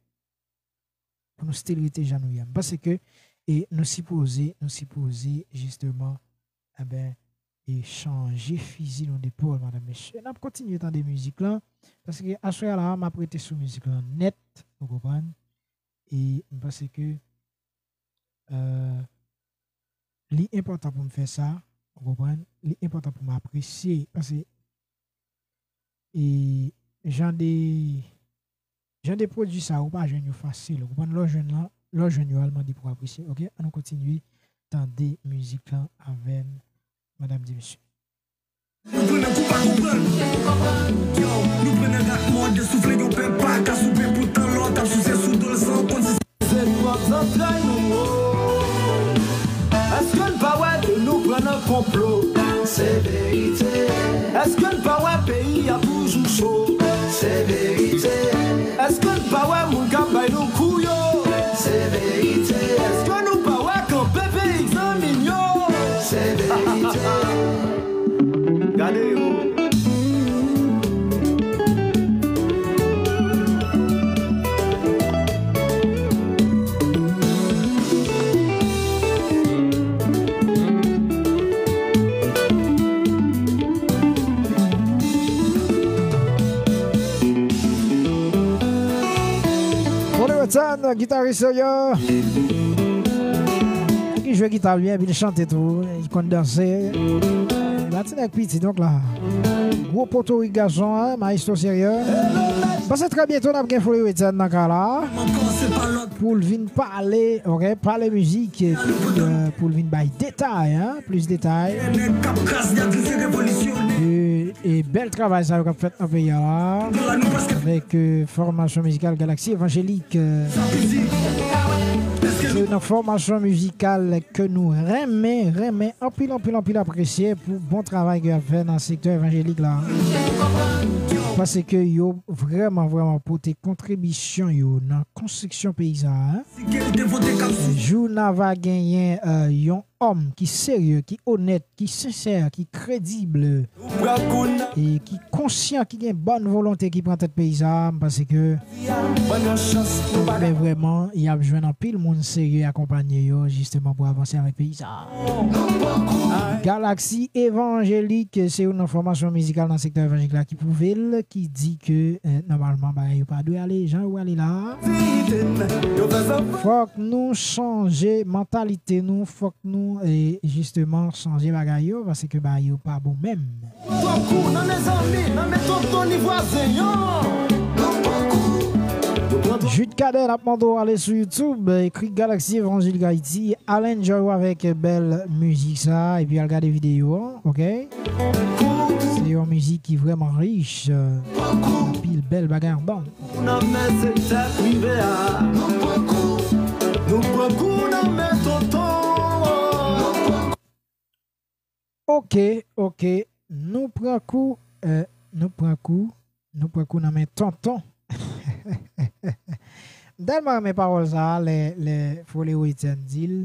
Pou nou still rete jan nou ye a. M panse ke, e, nou sipoze, nou sipoze, jisteman, enben, e chanje fizi nou depòl, madanm, mesye. N ap kontinye tande mizik lan, paske aswè a la, m ap rete sou mizik lan nèt, ou konprann? E m panse ke, e, li enpòtan pou m fè sa, ou konprann? Li enpòtan pou m apresye, paske, e, jan de, jan de pwodui sa, ou pa jwenn yo fasil, ou konprann? Lè w jwenn lan, lè w jwenn yo, al mande pou w apresye, oke? Ann nou kontinye tande mizik lan avè m, madanm e mesye. Nou pran nan kou pa konprann. Yo, nou pran nan rak mòde, soufle yon pèp pa ka soupe, poutan lòt ap souse sou do l san konn si se twòp zantray nou wo. Èske n pa wè ke nou pran nan konplo? Se verite. Èske n pa wè peyi a toujou cho? Se verite. Èske n pa wè moun k ap bay nou kou yo? Se verite. Èske nou pa wè kanpe peyi egzanmin yo? Se verite. Gade yo. Folly Wetson, gitaris serye. Ki jwe gita l byen, epi l chante tou, li konn danse. Matinèg piti, donk la. Gwo potorik gason, en, maestro serye. Panse trè byento n ap gen Folly Wetson nan kay la. Pou l vin pale, oke, pale mizik, e, pou l vin bay detay, en, plis detay. E, e bèl travay sa yo k ap fèt nan peyi a la. Avèk, e, fòmasyon mizikal Galaxy Evangélique, e, se youn nan fòmasyon mizikal ke nou renmen, renmen, anpil, anpil, anpil apresye pou bon travay ke y ap fè nan sektè evanjelik la. Paske yo vrèman, vrèman pote kontribisyon yo nan konstriksyon peyi sa a, en. Jou n a va genyen, e, yon òm ki serye, ki onèt, ki sensè, ki kredib, e ki konsyan, ki gen bòn volonte, ki pran tèt peyi sa a, m panse ke, men vrèman, y ap jwenn anpil moun serye akonpanye yo, jisteman, pou avanse avèk peyi sa a. Galaxy Evangélique, se youn nan fòmasyon mizikal nan sektè evanjelik la ki pwouve l, ki di ke, e, nòmalman, bagay yo pa dwe ale jan yo ale la. Fòk nou chanje mantalite nou, fòk nou, e, jisteman chanje bagay yo, paske bagay yo pa bon menm. Pran kou nan men zanmi, nan men tonton ni vwazen yo. Jude Cadet ap mande w ale sou YouTube, ekri Galaxy Evangélique Haïti, al enjoy w avèk bèl mizik sa, epi al gade videyo an, oke? Se yon mizik ki vrèman rich, e, anpil bèl bagay anndan. Kou nan men sektè prive a. Nou pran kou, nou pran kou nan men tonton. Oke, oke. Nou pran kou, e, nou pran kou, nou pran kou nan men tonton. M tèlman renmen pawòl sa a, lè, lè Foléo Etienne di l.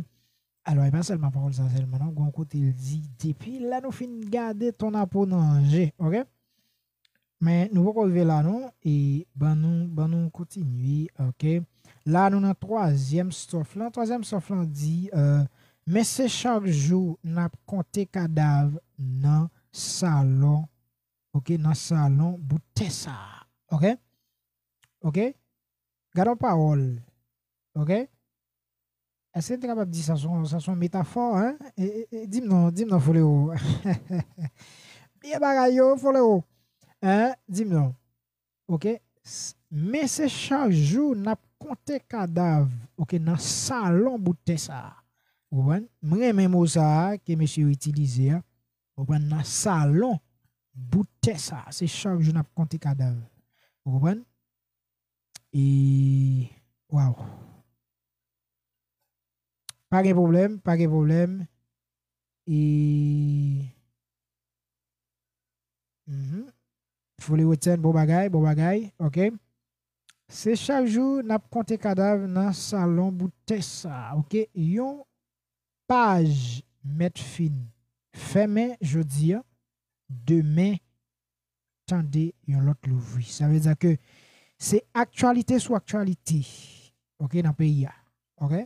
Alò, e pa sèlman pawòl sa a sèlman, non. Gon kote l di, depi lè nou fin gade Ton Apo nan je, oke? Men nou poko rive la, non. E ban nou, ban nou kontinye, oke? La, nou nan twazyèm stòf lan. Twazyèm stòf lan di, euh, men se chak jou n ap konte kadav nan salon, oke? Nan salon bout tè sa a, oke? Oke? Gade yon pawòl, oke? Èske n te kapab di sa se yon, sa se yon metafò, en? E, e, e, di m non, di m non, Foléo. Byen bagay yo, Foléo. En? Di m non. Oke? S-, men se chak jou n ap konte kadav, oke, nan salon bout tè sa a. Ou konprann? M renmen mo sa a ke mesye yo itilize a. Ou konprann? Nan salon bout tè sa a. Se chak jou n ap konte kadav. Ou konprann? E, waw. Pa gen pwoblèm, pa gen pwoblèm. E, mhm. Foléo Etienne, bon bagay, bon bagay, oke. Se chak jou n ap konte kadav nan salon bout tè sa, oke. Yon paj mèt fin fèmen jodi a, demen tande yon lòt louvri. Sa vle di ke se aktyalite sou aktyalite, oke, nan peyi a, oke?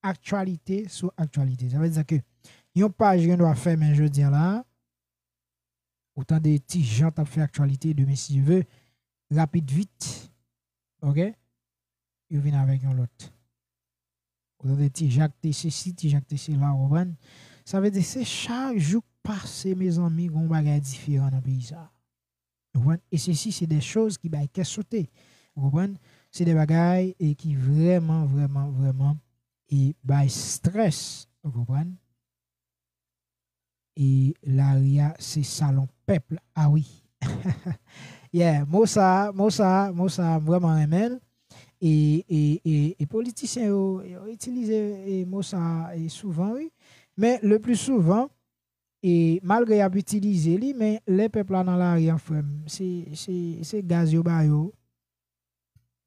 Aktyalite sou aktyalite. Sa vle di ke yon paj gen dwa fèmen jodi a la, ou tande Ti Jan t ap fè aktyalite, demen, si Dye vle, rapid vit, oke? Yo vin avèk yon lòt. Ou tande Ti Jak te sesi, Ti Jak te sela, ou konprann? Sa vle di se chak jou k pase, mezanmi, gon bagay diferan nan peyi sa a. Ou konprann? E sesi, se de choz ki bay kè sote. Ou konprann? Se de bagay e ki vrèman, vrèman, vrèman e bay strès. Ou konprann? E lari a se salon pèp la. A wi. Yeah, mo sa, mo sa, mo sa, m vrèman renmen l. E, e, e, e politisyen yo, yo itilize, e, mo sa, e, souvan, wi. Men le pli souvan, e malgre y ap itilize li, men lè pèp la nan lari an, frè m, se, se, se gaz yo ba yo.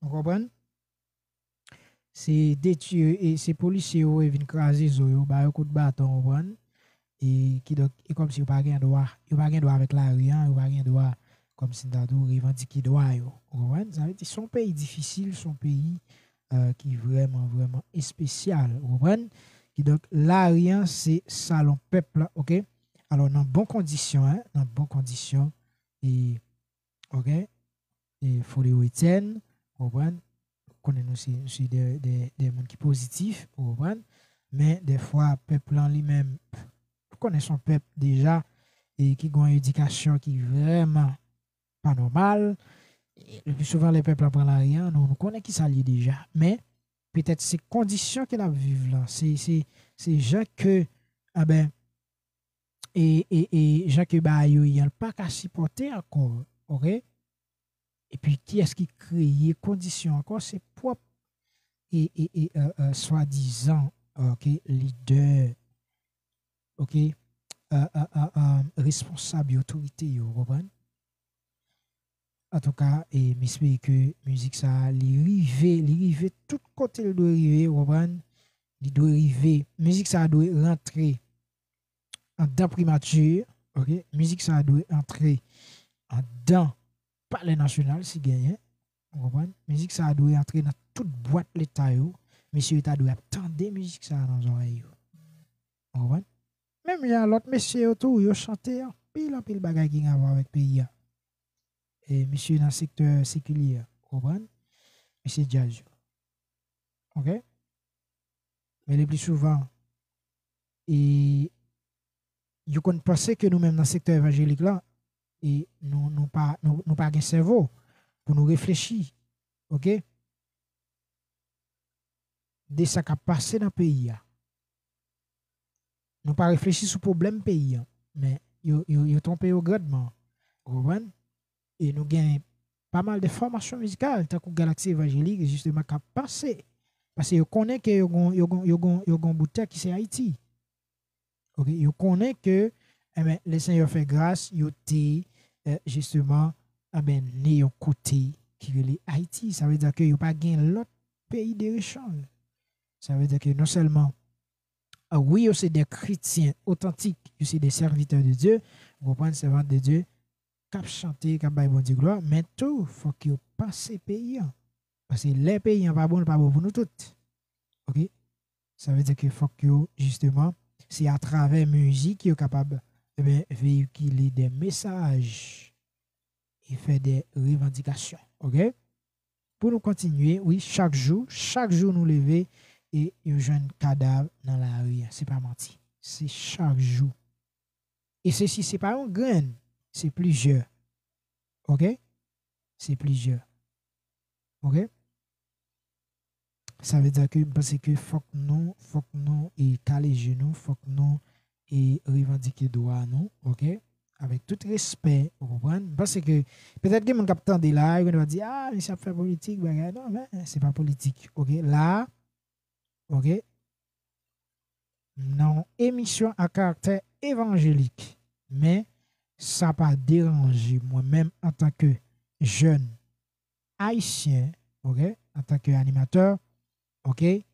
Ou konprann? Se detwi, e se polisye yo e vin kraze zo yo, ba yo kout baton, ou konprann? E kidonk, e kòmsi yo pa gen dwa, yo pa gen dwa avèk lari an, yo pa gen dwa, kòmsi n ta di w, revandike dwa yo, ou konprann? Sa vle di, se yon peyi difisil, se yon peyi, euh, ki vrèman, vrèman espesyal, ou konprann? Kidonk, lari an, se salon pèp la, oke? Alò, nan bon kondisyon, en, nan bon kondisyon, e, oke? E Foléo Etienne, ou konprann? Konnen nou se, nou se de, de, de moun ki pozitif, ou konprann? Men, dèfwa, pèp lan li menm, konnen se yon pèp deja, e ki gen yon edikasyon ki vrèman pa nòmal. E le pli souvan, lè pèp la pran lari an, nou, nou konnen ki sa l ye deja. Men, petèt se kondisyon ke l ap viv lan. Se, se, se jan ke, enben, e, e, e jan ke bagay yo ye an, l pa ka sipòte ankò, oke? Epi, kiyès ki kreye kondisyon ankò? Se pwòp e, e, e, e, e, swadizan, oke, lidè, oke, e, e, e, e, responsab yo, otorite yo, ou konprann? Antouka, e, m espere ke mizik sa a, li rive, li rive tout kote l dwe rive, ou konprann? Li dwe rive, mizik sa a dwe rantre anndan primati, oke? Mizik sa a dwe antre anndan Palè Nasyonal, si genyen, ou konprann? Mizik sa a dwe antre nan tout bwat leta yo. Mesye yo ta dwe ap tande mizik sa a nan zòrèy yo. Ou konprann? Menm jan lòt mesye yo tou, yo chante anpil, anpil bagay ki gen rapò avèk peyi a. E mesye nan sektè sekilye a, ou konprann? Mesye djaz yo. Oke? Men le pli souvan, e yo konn panse ke nou menm nan sektè evanjelik la, e nou, nou pa, nou, nou pa gen sèvo pou nou reflechi, oke? De sa k ap pase nan peyi a. Nou pa reflechi sou pwoblèm peyi a, men yo, yo, yo twonpe yo grandman. Ou konprann? E nou gen pa mal de fòmasyon mizikal, tankou Galaksi Evanjelik, jisteman, k ap pase. Paske yo konnen ke yo gon, yo gon, yo gon, yo gon bout tè ki se Ayiti. Oke, yo konnen ke, enben, le Senyè fè gras, yo te, eh, jisteman, enben, ne yon kote ki rele Ayiti. Sa vle di ke yo pa gen lòt peyi de rechanj. Sa vle di ke non sèlman, ah, wi, yo se de kretyen otantik, yo se de sèvitè de Dye, ou konprann, sèvant de Dye, k ap chante, k ap bay Bondye glwa, men tou, fòk yo panse peyi an. Paske lè peyi an pa bon, li pa bon pou nou tout. Oke? Sa vle di ke fòk yo, jisteman, se atravè mizik yo kapab, eben, veyikile de mesaj e fè de revandikasyon. Oke? Pou nou kontinye, wi, chak jou, chak jou nou leve e yo jwenn kadav nan lari a. Se pa manti. Se chak jou. E se si se pa yon grenn, se plizyè. Oke? Se plizyè. Oke? Sa vle di ke m panse ke fòk nou, fòk nou e kale je nou, fòk nou e revandike dwa nou, oke? Avèk tout respè, ou konprann? M panse ke petèt gen moun k ap tande la, yo konn ap di, "Ah, misye ap fè politik, bagay." Non, men, se pa politik, oke? La, oke? Nan yon emisyon a karaktè evanjelik, men sa pa deranje mwen menm antanke jèn ayisyen, oke, antanke animatè, oke,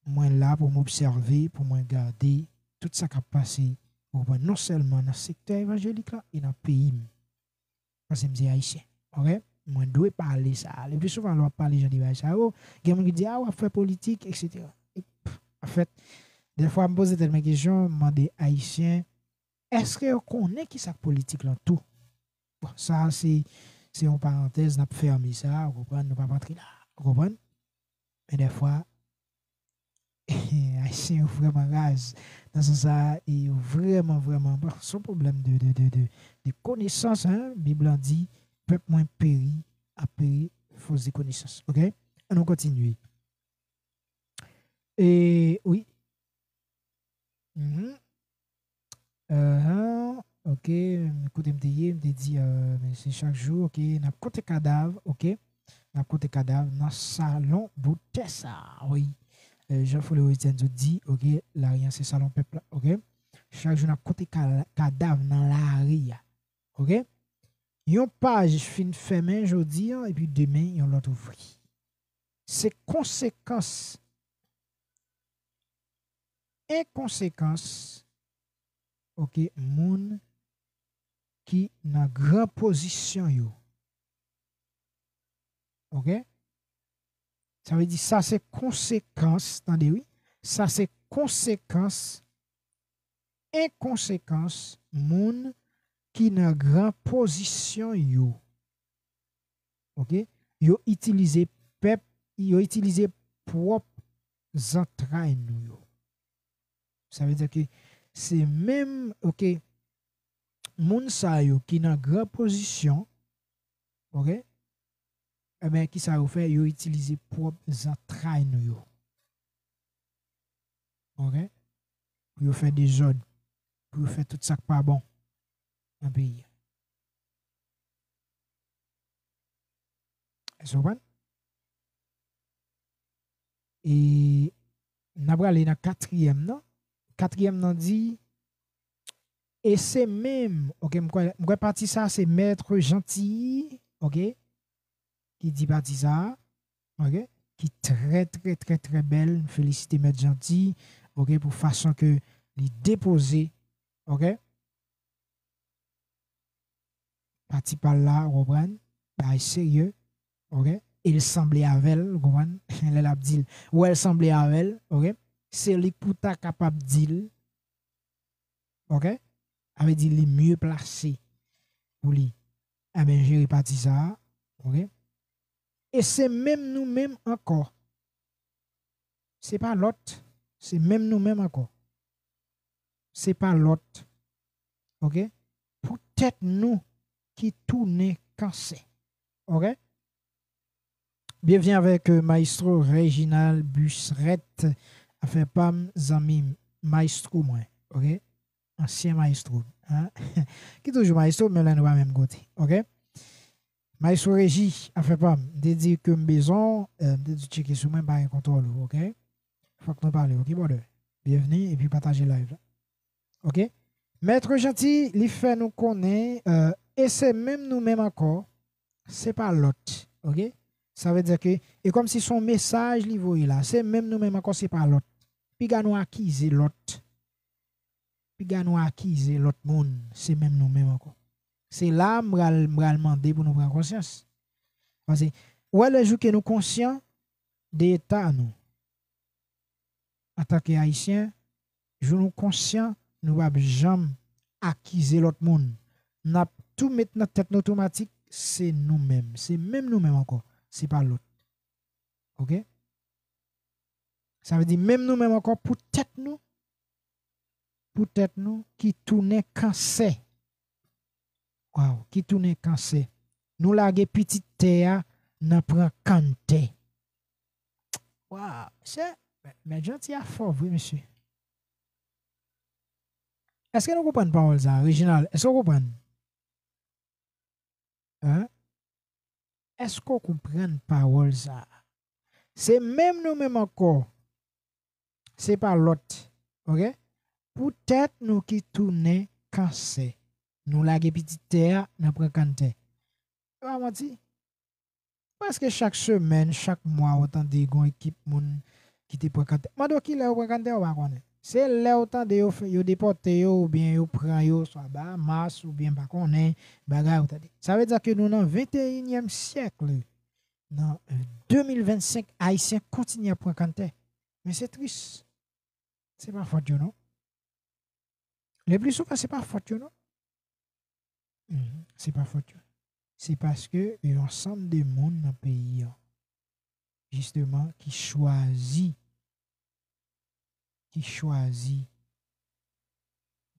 mwen la pou m obsève, pou mwen gade tout sa k ap pase, ou konprann, non sèlman nan sektè evanjelik la e nan peyi m. Paske m se ayisyen, oke? Mwen dwe pale sa. Le pli souvan, lè w ap pale jan de bagay sa yo, gen moun ki di, "Ah, w ap fè politik, etsetera." E, pff, anfèt, dèfwa, m poze tèt mwen kesyon, m mande ayisyen, èske yo konnen ki sa k politik lan tou? Bon, sa, se, se yon parantèz, n ap fèmen sa, ou konprann, nou p ap antre la, ou konprann? Men dèfwa, Ayisyen yo vrèman raz. Nan sans sa, e yo vrèman, vrèman, bon, se yon pwoblèm de, de, de, de, de konesans, hein. Bib lan di, pèp mwen peri, ap peri fòs de konesans. Oke? Ann nou kontinye. E, wi. Mhm. Ahan, oke, kote m te ye, m te di, euh, men se chak jou, oke, n ap konte kadav, oke, n ap konte kadav nan salon bout tè sa, wi. Euh, jan Florentine di, oke, lari an se salon pèp la, oke. Chak jou n ap konte ka-, kadav nan lari a, oke. Yon paj fin fèmen jodi an, epi demen yon lòt ouvri. Se konsekans, en konsekans, oke, moun ki nan gran pozisyon yo. Oke? Sa vle di sa se konsekans, tande wi, sa se konsekans, en konsekans moun ki nan gran pozisyon yo. Oke? Yo itilize pèp, yo itilize pwòp zantray nou yo. Sa vle di ke se menm, oke, moun sa yo ki nan gran pozisyon, oke, enben, ki sa yo fè? Yo itilize pwòp zantray nou yo. Oke? Pou yo fè dezòd, pou yo fè tout sa k pa bon nan peyi a. Èske w konprann? E n ap prale nan katriyèm nan. Katriyèm nan di, e se menm, oke, m kwè, m kwè pati sa se Mèt Janti, oke, ki di pati sa, oke, ki trè, trè, trè, trè bèl. M felisite Mèt Janti, oke, pou fason ke li depoze, oke, pati pa l la, ou konprann, bagay serye, oke, e l sanble avè l, ou konprann, lè l ap di l, ou wè l sanble avè l, oke, se li k pou ta kapab di l, oke, sa vle di li mye plase pou li, enben, jere pati sa a, oke. E se menm nou menm ankò. Se pa lòt, se menm nou menm ankò. Se pa lòt. Oke? Pou tèt nou ki tounen kansè. Oke? Byenvni avèk, euh, Maestro Reginald Busrette. Afè pa m, zanmi m, maestro mwen. Oke? Ansyen maestro m, hein? Ki toujou maestro, men lè nou pa menm kote. Oke? Maestro Reji, afè pa m, m te di ke m bezwen w, euh, m te di w tcheke sou mwen, m pa gen kontwòl ou, oke? Fòk nou pale, oke, brother? Byenvni, epi pataje live la. Oke? Mèt Janti, li fè nou konnen, euh, e se menm nou menm ankò, se pa lòt, oke? Sa vle di ke, e kòmsi se yon mesaj li voye la. Se menm nou menm ankò, se pa lòt. Piga nou akize lòt. Piga nou akize lòt moun, se menm nou menm ankò. Se la m pral, m pral mande pou nou pran konsyans. Paske, ou wè, le jou ke nou konsyan de eta nou, antanke Ayisyen, jou nou konsyan, nou p ap janm akize lòt moun. N ap tou met nan tèt nou otomatik, se nou menm. Se menm nou menm ankò. Se pa lòt. Oke? Sa vle di menm nou menm ankò pou tèt nou, pou tèt nou ki tounen kansè. Waw, ki tounen kansè. Nou lage pitit tè a nan pran kann tè. Waw, mesye, mèt, mèt Janti a fò vre, mesye. Èske nou konprann pawòl sa, Reginald? Èske w konprann? Hein? Èske w konprann pawòl sa a? Se menm nou menm ankò. Se pa lòt. Oke? Pou tèt nou ki tounen kansè. Nou lage pitit tè a nan pran kann tè. Se pa manti. Prèske chak semèn, chak mwa, ou tande gon ekip moun ki te pran kann tè. Mande w kilè yo pran kann tè, ou pa konnen. Se lè ou tande yo fè, yo depòte yo, oubyen yo pran yo, swa Bahamas, oubyen pa konnen, bagay ou tande. Sa vle di ke nou nan venteyinyèm syèk, nan de mil vennsenk, Ayisyen kontinye ap pran kann tè. Men se tris. Se pa fòt yo, non. Le pli souvan, se pa fòt yo, non. Mhm. Se pa fòt yo. Se paske yon ansanm de moun nan peyi an, jisteman, ki chwazi, ki chwazi,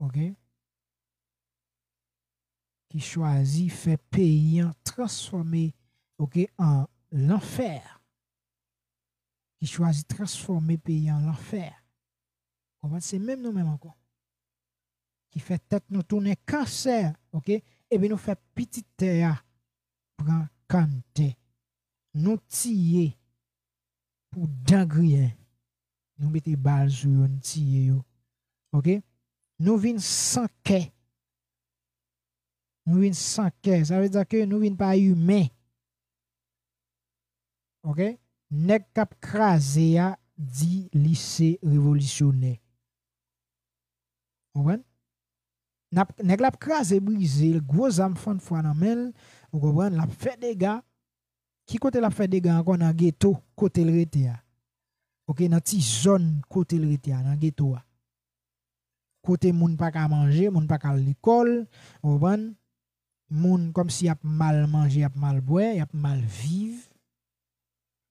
oke? Ki chwazi fè peyi an transfòme, oke, an lanfè. Ki chwazi transfòme peyi an lanfè. Konprann? Se menm nou menm ankò. Ki fè tèt nou tounen kansè, oke? Epi nou fè pitit tè a pran kann tè. Nou tiye pou dan griyen. Nou mete bal sou yo, nou tiye yo. Oke? Nou vin san kè. Nou vin san kè. Sa vle di ke nou vin pa imen. Oke? Nèg k ap kraze a di li se revolisyonè. Konprann? N ap, nèg la ap kraze, brize, gwo zam fann fwa nan men l, ou konprann, l ap fè dega. Ki kote l ap fè dega ankò? Nan geto, kote l rete a. Oke, nan ti zòn kote l rete a, nan geto a. Kote moun pa ka manje, moun pa ka al lekòl, ou konprann? Moun kòmsi y ap mal manje, y ap mal bwè, y ap mal viv.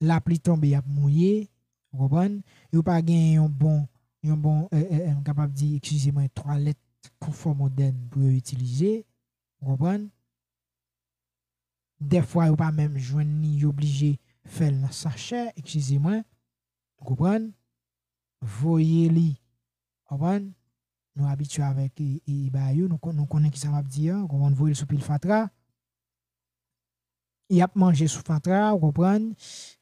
Lapli tonbe, y ap mouye, ou konprann? Yo pa gen yon bon, yon bon, eh, eh, eh, m kapab di, eskize mwen, twalèt konfò modèn pou yo itilize, ou konprann? Dèfwa, yo pa menm jwenn li, yo blije fè l nan sachè, eskize mwen, ou konprann? Voye li, konprann? Nou abitye avèk, e, e, e bagay yo, nou kon-, nou konnen kisa m ap di a, ou konprann? Voye l sou pil fatra. Y ap manje sou fatra, ou konprann?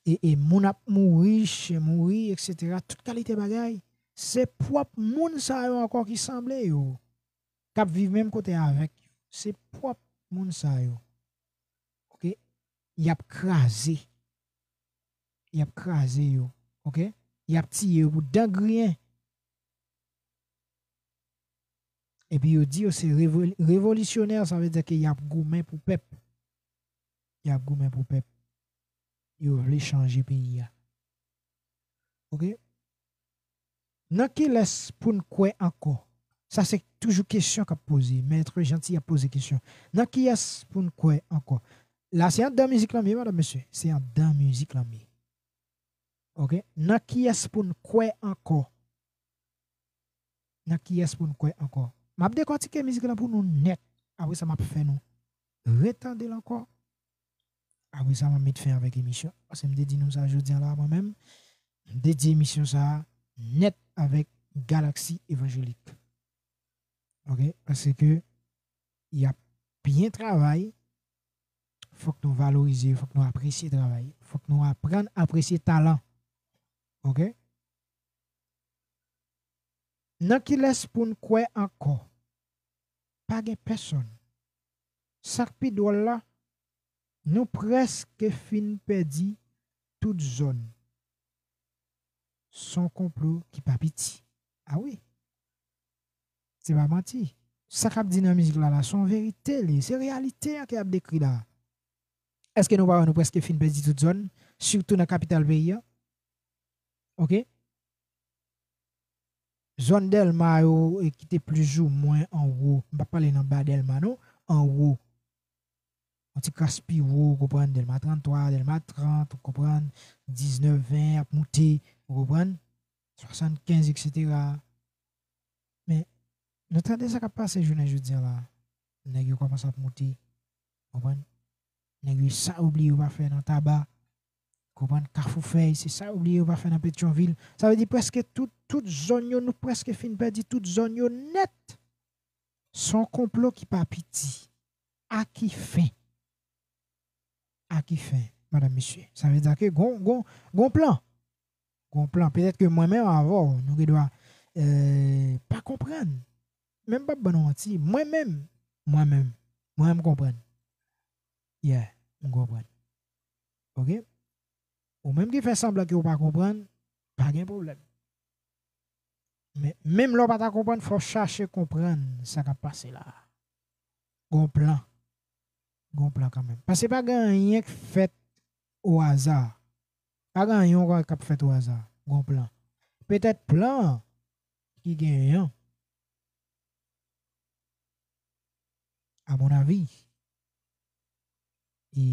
E, e moun ap mouri, chen mouri, etsetera. Tout kalite bagay. Se pwòp moun sa yo ankò ki sanble yo, k ap viv menm kote avèk yo. Se pwòp moun sa yo. Oke? Y ap kraze. Y ap kraze yo. Oke? Y ap tiye yo pou dan griyen. Epi yo di yo se revol-, revolisyonè, sa vle di ke y ap goumen pou pèp. Y ap goumen pou pèp. Yo vle chanje peyi a. Oke? Nan kilès pou n kwè ankò? Sa se toujou kesyon k ap poze. Mèt Janti ap poze kesyon. Nan kiyès pou n kwè ankò? La, se anndan mizik lan m ye, madanm, mesye. Se anndan mizik lan m ye. Oke? Nan kiyès pou n kwè ankò? Nan kiyès pou n kwè ankò? M ap dekòtike mizik lan pou nou nèt. Apre sa, m ap fè nou retande l ankò. Apre sa, m ap met fen avèk emisyon. Paske m te di nou sa jodi a la, mwen menm, m dedye emisyon sa a nèt avèk Galaxy Évangélique. Oke? Paske y ap byen travay, fòk nou valorize, fòk nou apresye travay, fòk nou aprann apresye talan. Oke? Nan kilès pou n kwè ankò? Pa gen pèsonn. Sa k pi dwòl la, Nou prèske fin pèdi tout zòn. Se yon konplo ki pa piti. A wi. Se pa manti. Sa k ap di nan mizik la, la, se yon verite li. Se reyalite a ke y ap dekri la. Èske nou pa wè nou prèske fin pèdi tout zòn, sitou nan kapital peyi a? Oke? Zòn Dèlma yo, e, ki te plizoumwen anwo, m p ap pale nan ba Dèlma non, anwo. Yon ti kras pi wo, ou konprann, Dèlma tranntwa, Dèlma trant, ou konprann, diznèf, ven ap moute, ou konprann, swasannkenz, etsetera. Men, nou tande sa k ap pase jounen jodi a la. Nèg yo kòmanse ap moute, konprann? Nèg yo, sa yo bliye yo pa fè nan Taba, konprann, Kafou Fèy, se sa yo bliye yo pa fè nan Petyonvil. Sa vle di prèske tout, tout zòn yo, nou prèske fin pèdi tout zòn yo nèt. Se yon konplo ki pa piti. A ki fen? A ki fen, madanm, mesye? Sa vle di ke gon, gon, gon plan. Gon plan. Petèt ke mwen menm avè w, nou gen dwa, eh, pa konprann. Men m p ap ban nou manti. Mwen menm, mwen menm, mwen m konprann. Yeah, m konprann. Oke? Ou menm ki fè sanblan ke w pa konprann, pa gen pwoblèm. Men, menm lè w pa ta konprann, fò w chache konprann sa k ap pase la. Gon plan. Gon plan kanmenm. Paske pa gen anyen k fèt o aza. Pa gen anyen k ap fèt o aza. Gon plan. Petèt plan an ki genyen an, a mon avi, e,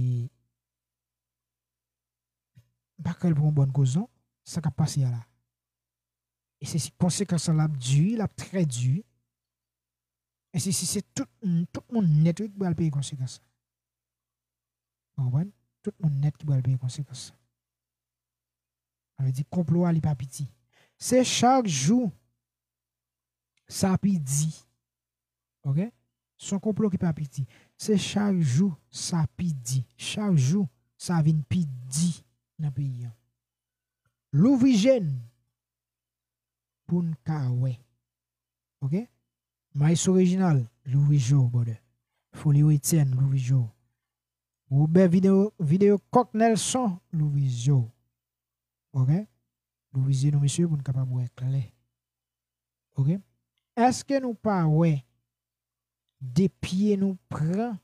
m pa kwè l pou yon bòn koz non, sa k ap pase a la. E se si konsekans lan l ap di, l ap trè di. E se si se tout, tout moun nèt wi ki pral peye konsekans lan. Ou konprann? Tout moun nèt ki pral peye konsekans lan. Sa vle di konplo a li pa piti. Se chak jou sa pi di. Oke? Se yon konplo ki pa piti. Se chak jou sa pi di. Chak jou sa vin pi di nan peyi an. Louvri je n pou n ka wè. Oke? Maestro Reginald, louvri je w, brother. Folio Etienne, louvri je w. Wobè Videyo, Videyo Kòk Nelson, louvri je w. Oke? Louvri je nou, mesye, pou n kapab wè klè. Oke? Èske nou pa wè de pye nou pran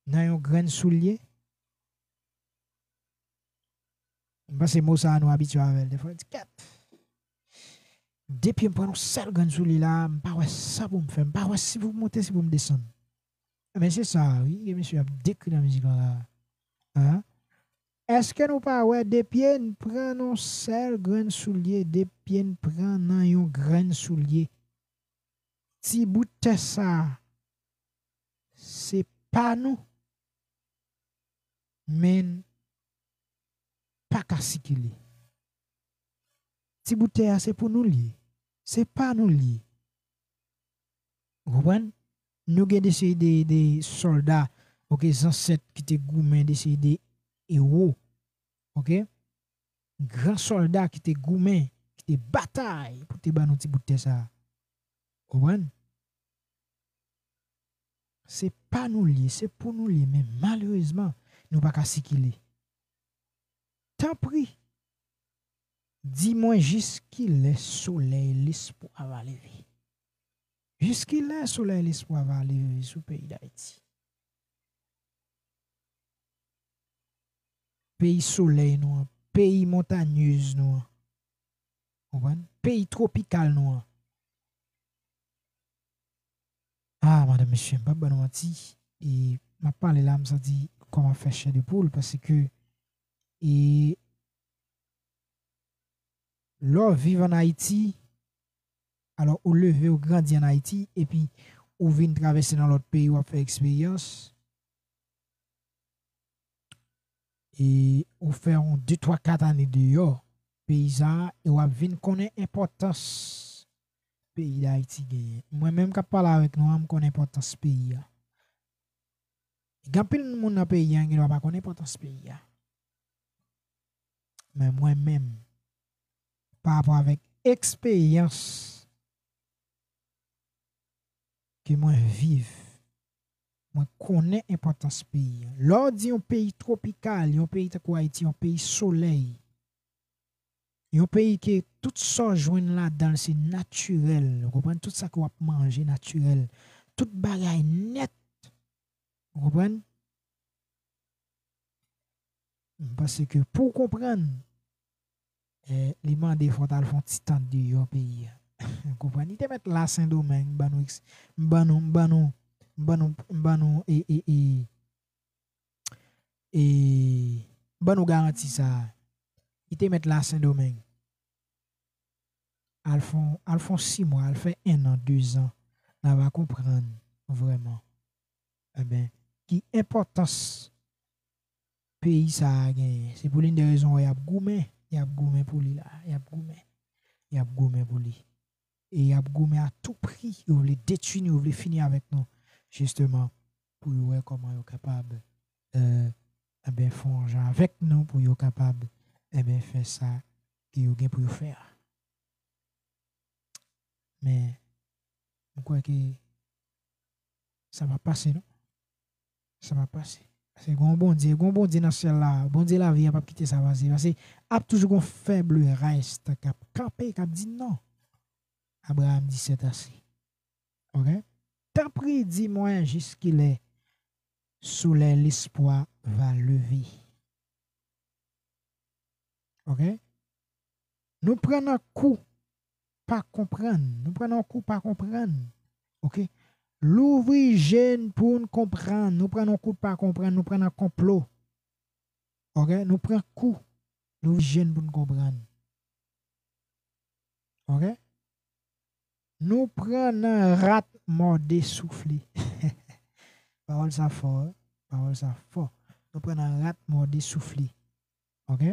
nan yon grenn soulye? M panse mo sa a nou abitye avè l. Defwa, di, kèt. De pye m pran yon sèl grenn soulye la, m pa wè sa pou m fè. M pa wè si pou m monte, si pou m desann. Men se sa, wi, ke mesye ap dekri nan mizik lan la. Hein? Èske nou pa wè de pye n pran nan yon sèl grenn soulye, de pye n pran nan yon grenn soulye? Ti bout tè sa a, se pa nou, men n pa ka sikile. Ti bout tè a, se pou nou l ye. Se pa nou l ye. Ou konprann? Nou gen de seri de, de sòlda, oke, zansèt ki te goumen, de seri de ewo, oke? Gran sòlda ki te goumen, ki te batay pou te ban nou ti bout tè sa a. Konprann? Se pa nou l ye, se pou nou l ye, men malerezman, nou pa ka sikile. Tanpri, di mwen jiskilè solèy lespwa va leve? Jiskilè solèy lespwa va leve sou peyi Dayiti? Peyi solèy nou an, peyi montanyez nou an, konprann? Peyi twopikal nou an. Ah, madanm, mesye, m p ap ban nou manti. E m ap pale la, m santi kò m ap fè chè de poul, paske, e, lè w viv ann Ayiti, alò, ou leve, ou grandi ann Ayiti, epi ou vin travèse nan lòt peyi, w ap fè eksperyans, e ou fè yon de, twa, kat ane deyò peyi sa a, e w ap vin konnen enpòtans peyi Dayiti genyen. Mwen menm k ap pale avèk nou an, m konnen enpòtans peyi a. Gen anpil moun nan peyi a ki gen dwa pa konn enpòtans peyi a. Men mwen menm, pa rapò avèk eksperyans ke mwen viv, mwen konnen enpòtans peyi an. Lè w di yon peyi twopikal, yon peyi tankou Ayiti, yon peyi solèy, yon peyi ke tout sa w jwenn ladan l se natirèl, ou konprann? Tout sa ke w ap manje natirèl, tout bagay nèt, ou konprann? M panse ke pou w konprann, eh, li mande fò w t al fè yon ti tan deyò peyi a. Ou konprann? Li te mèt la Sendomeng, m ban nou, eks- m ban nou, m ban nou, m ban nou, m ban nou, e, e, e, e, ban nou garanti sa a. Li te mèt la Sendomeng. Al fè yon, al fè yon sis mwa, al fè en an, de zan, n a va konprann vrèman, enben, ki enpòtans peyi sa a genyen. Se pou li n de rezon, y ap goumen, y ap goumen pou li la, y ap goumen, y ap goumen pou li. E y ap goumen a tou pri, yo vle detwi nou, yo vle fini avèk nou, jisteman, pou yo wè kòman yo kapab, eh, enben, fè yon jan avèk nou, pou yo kapab, enben, fè sa ke yo gen pou yo fè a. Men, m kwè ke sa p ap pase, non. Sa p ap pase. Paske gen yon Bondye, gen yon Bondye nan syèl la. Bondye lavi a p ap kite sa pase. Paske ap toujou gen yon fèb rès k ap kanpe, k ap di non. Abraham di, c'est assez. Ok? Tanpri, di mwen jiskilè solèy lespwa va leve. Ok? Nou pran nan kou pa konprann. Nou pran nan kou pa konprann. Ok? Louvri je n pou n konprann. Nou pran nan kou pa konprann. Nou pran nan konplo. Ok? Nou pran kou. Louvri je n pou n konprann. Ok? Nou pran nan rat mòde soufle. Pawòl sa fò, wi. Pawòl sa fò. Nou pran nan rat mòde soufle. Ok?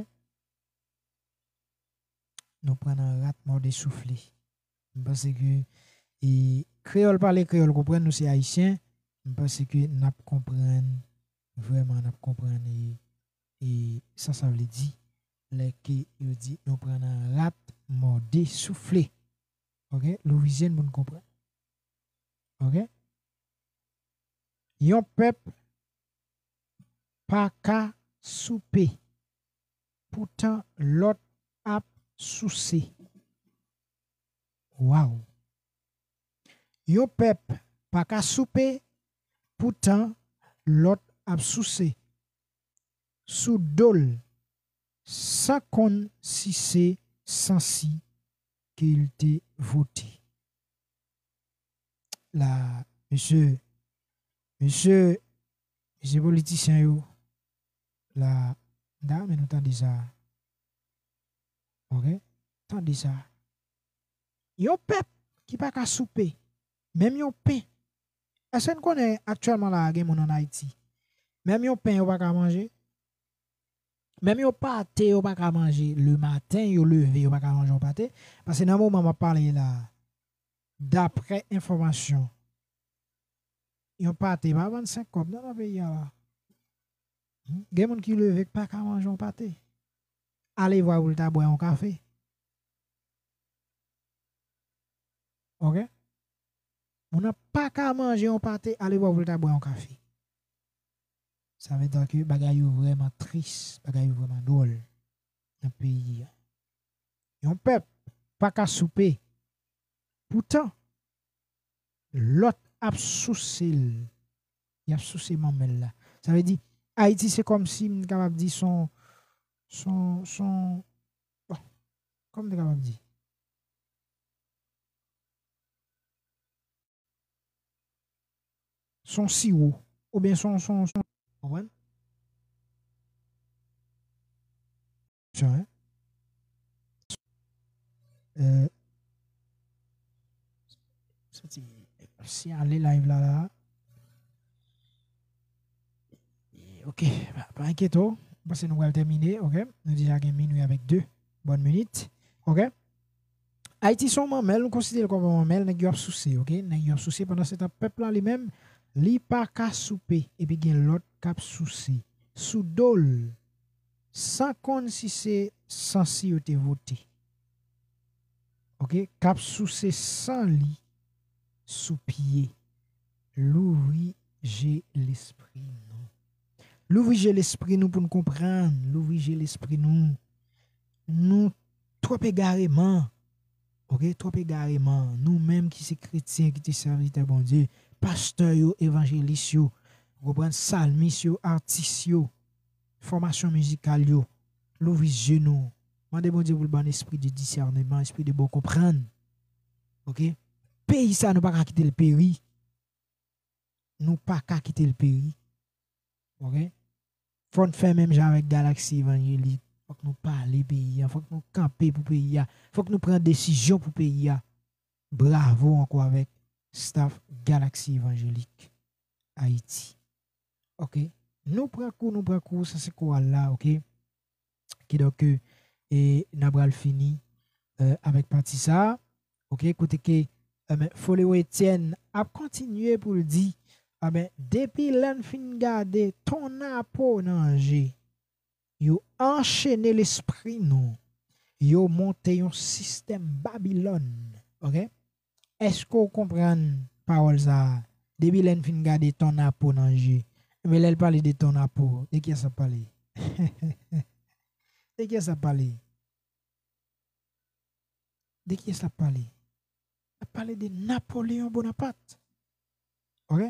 Nou pran nan rat mòde soufle. M panse ke, e, kreyòl pale, kreyòl konprann, nou se ayisyen. M panse ke n ap konprann, vrèman, n ap konprann, e, e sa sa vle di lè ke yo di nou pran nan rat mòde soufle. Ok? Louvri je n pou n konprann. Ok? Yon pèp pa ka soupe, poutan lòt ap souse. Waw! Yon pèp pa ka soupe, poutan lòt ap souse sou do l, san konn si se sansi ke l te vote. La, mesye, mesye, mesye politisyen yo, la, m ta renmen nou tande sa. Ok? Tande sa. Yon pèp ki pa ka soupe, menm yon pen. Èske n konnen aktyèlman la a gen moun ann Ayiti, menm yon pen yo pa ka manje? Menm yon pate yo pa ka manje le maten, yo leve, yo pa ka manje yon pate. Paske nan moman m ap pale la, daprè enfòmasyon, yon pate pa vann senk kòb non nan peyi a la. Hmm? Gen moun ki leve k pa ka manje yon pate. Ale vwa pou l ta bwè yon kafe. Ok? Moun nan pa ka manje yon pate, ale vwa pou l ta bwè yon kafe. Sa vle di ke bagay yo vrèman tris, bagay yo vrèman dwòl nan peyi a. Yon pèp pa ka soupe. Poutan, lòt ap souse l. Y ap souse manmèl la. Sa vle di, Ayiti se kòmsi m kapab di son, son, son, bon, kòman m te kapab di? Son siwo. Oubyen son, son, son, konprann? Sa, hein? Euh, soti, si ale live la, la. Ok, pa, pa enkyete w. M panse nou pral tèmine, ok? Nou deja gen minui avèk de bòn minit, ok? Ayiti se yon manmèl, nou konsidere l kòm yon manmèl, nèg yo ap souse, ok? Nèg yo ap souse, pandan se tan pèp la li menm, li pa ka soupe, epi gen lòt k ap souse sou do l, san konn si se sansi yo te vote. Ok? K ap souse san li sou pye. Louvri je lespri nou. Louvri je lespri nou pou n konprann. Louvri je lespri nou. Nou twòp egareman. Oke, twòp egareman. Nou menm ki se kretyen, ki te sèvitè Bondye, pastè yo, evanjelis yo, ou konprann, salmis yo, atis yo, fòmasyon mizikal yo, louvri je nou. Mande Bondye pou l ban n espri de disèneman, espri de bon konprann. Oke? Peyi sa nou pa ka kite l peri. Nou pa ka kite l peri. Oke? Fò n fè menm jan avèk Galaxy Evangelik. Fòk nou pale peyi a. Fòk nou kanpe pou peyi a. Fòk nou pran desizyon pou peyi a. Bravo ankò avèk staff Galaxy Evangelik Ayiti. Oke? Nou pran kou, nou pran kou, sa se koral la, oke? Kidonk, e, n a pral fini, e, avèk pati sa a. Oke, kote ke, e, men, Foléo Etienne ap kontinye pou l di, e, men, depi lè n fin gade ton napo nan je, yo anchene lespri nou, yo monte yon sistèm Babilòn. Oke? Èske w konprann pawòl sa a? Depi lè n fin gade ton napo nan je, men lè l pale de ton napo, de kiyès l ap pale? De kiyès l ap pale? De kiyès l ap pale? L ap pale de Napoleon Bonaparte. Oke?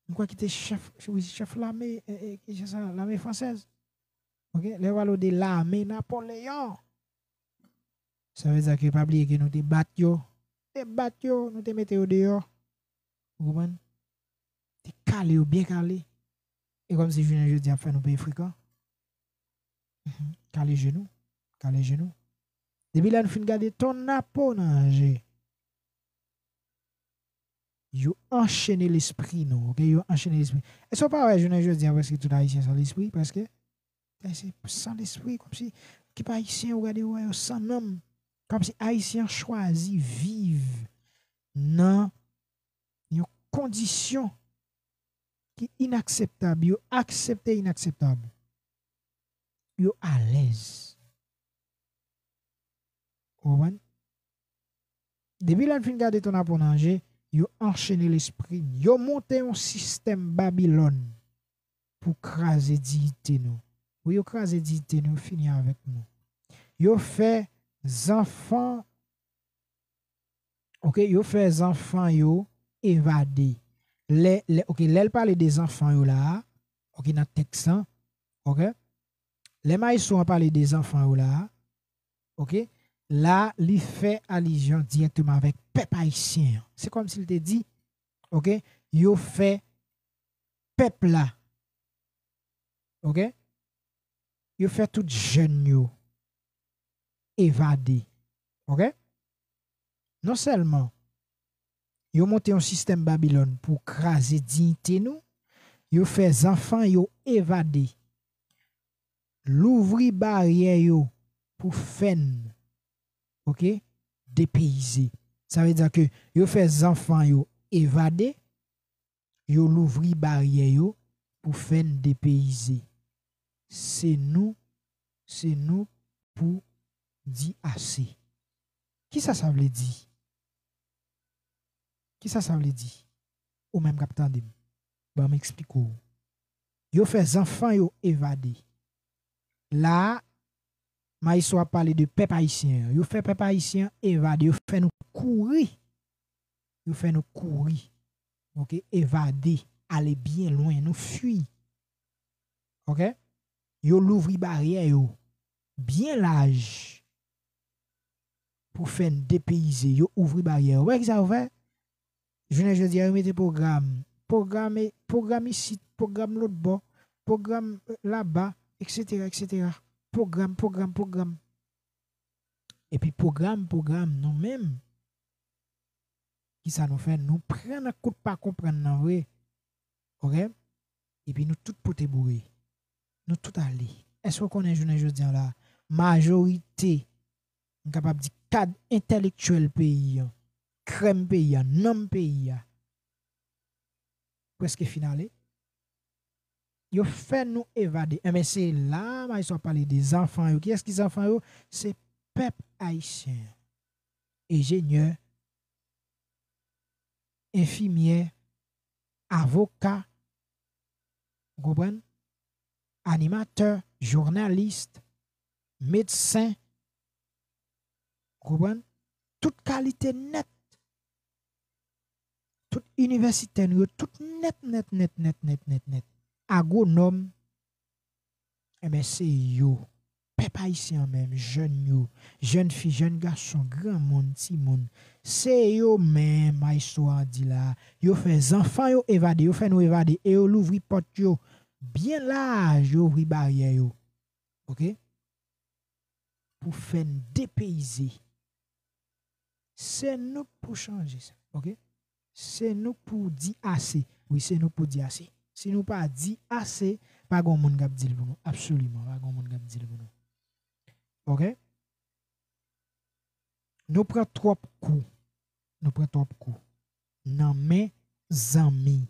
M kwè ki te chèf, wi, chèf lame, e, e, ki se sa, lame fransèz. Oke? Lè yo pale de lame Napoleon, sa vle di ke pa bliye ke nou te bat yo. Te bat yo, nou te mete yo deyò. Ou konprann? Te kale yo byen kale. E kòmsi jounen jodi a ap fè nou peye frekan. Mhm. Kale je nou. Kale je nou. Depi lè nou fin gade ton napo nan je, yo anchene lespri nou, oke? Yo anchene lespri. Èske w pa wè jounen jodi a prèske tout Ayisyen san lespri, prèske? Ayisyen san lespri, kòmsi, ki pa Ayisyen, ou gade, ou wè yo san nanm. Kòmsi Ayisyen an chwazi viv nan yon kondisyon ki inakseptab. Yo aksepte inakseptab. Yo alèz. Ou konprann? Depi lè n fin gade ton napo nan je, yo anchene lespri n. Yo monte yon sistèm Babilòn pou kraze diyite nou. Wi, yo kraze diyite nou, yo fini avèk nou. Yo fè zanfan, oke, yo fè zanfan yo evade. Lè, lè, oke, lè l pale de zanfan yo la a, oke, nan tèks lan, oke, lè maestro an pale de zanfan yo la a, oke, la, li fè alizyon dirèkteman avèk pèp ayisyen an. Se kòmsi l te di, oke, yo fè pèp la, oke, yo fè tout jèn yo evade, oke? Non sèlman yo monte yon sistèm Babilòn pou kraze diyite nou, yo fè zanfan yo evade, louvri baryè yo pou fè n, oke, depeyize. Sa vle di ke yo fè zanfan yo evade, yo louvri baryè yo pou fè n depeyize. Se nou, se nou pou di ase. Kisa sa vle di? Kisa sa vle di? Ou menm k ap tande m, ban m eksplike w. Yo fè zanfan yo evade. La a, maestro ap pale de pèp ayisyen an. Yo fè pèp ayisyen an evade. Yo fè nou kouri. Yo fè nou kouri. Oke? Evade. Ale byen lwen. Nou fui. Oke? Yo louvri baryè yo byen laj pou fè n depeyize. Yo ouvri baryè yo. Wè kisa yo fè? Jounen jodi a, yo mete pwogram. Pwogram, pwogram isit, pwogram lòt bò, pwogram, eh, laba, etsetera, etsetera. Pwogram, pwogram, pwogram. Epi pwogram, pwogram, nou menm, kisa nou fè? Nou pran nan kout pa konprann nan vre. Oke? Epi nou tout pote boure. Nou tout ale. Èske w konnen jounen jodi a la, majorite, m kapab di kad entèlektyèl peyi a, krèm peyi a, nanm peyi a, prèske fin ale? Yo fè nou evade. Enben, se la a, maestro ap pale de zanfan yo. Kiyès ki zanfan yo? Se pèp ayisyen an. Enjenyè, enfimyè, avoka, Ou konprann? Animatè, jounalis, medsen, ou konprann? Tout kalite nèt. Tout inivèsitè nou yo, tout nèt, nèt, nèt, nèt, nèt, nèt, nèt. Agwonòm, enben, se yo. Pèp ayisyen an menm, jèn yo, jèn fi, jèn gason, granmoun, timoun, se yo menm, maestro an di la, yo fè zanfan yo evade, yo fè nou evade, e yo louvri pòt yo byen laj, yo ouvri baryè yo. Oke? Pou fè n depeyize. Se nou k pou chanje sa, oke? Se nou k pou di ase. Wi, se nou k pou di ase. Si nou pa di ase, pa gen moun k ap di l pou nou. Absoliman, pa gen moun k ap di l pou nou. Oke? Nou pran twòp kou. Nou pran twòp kou nan men zanmi.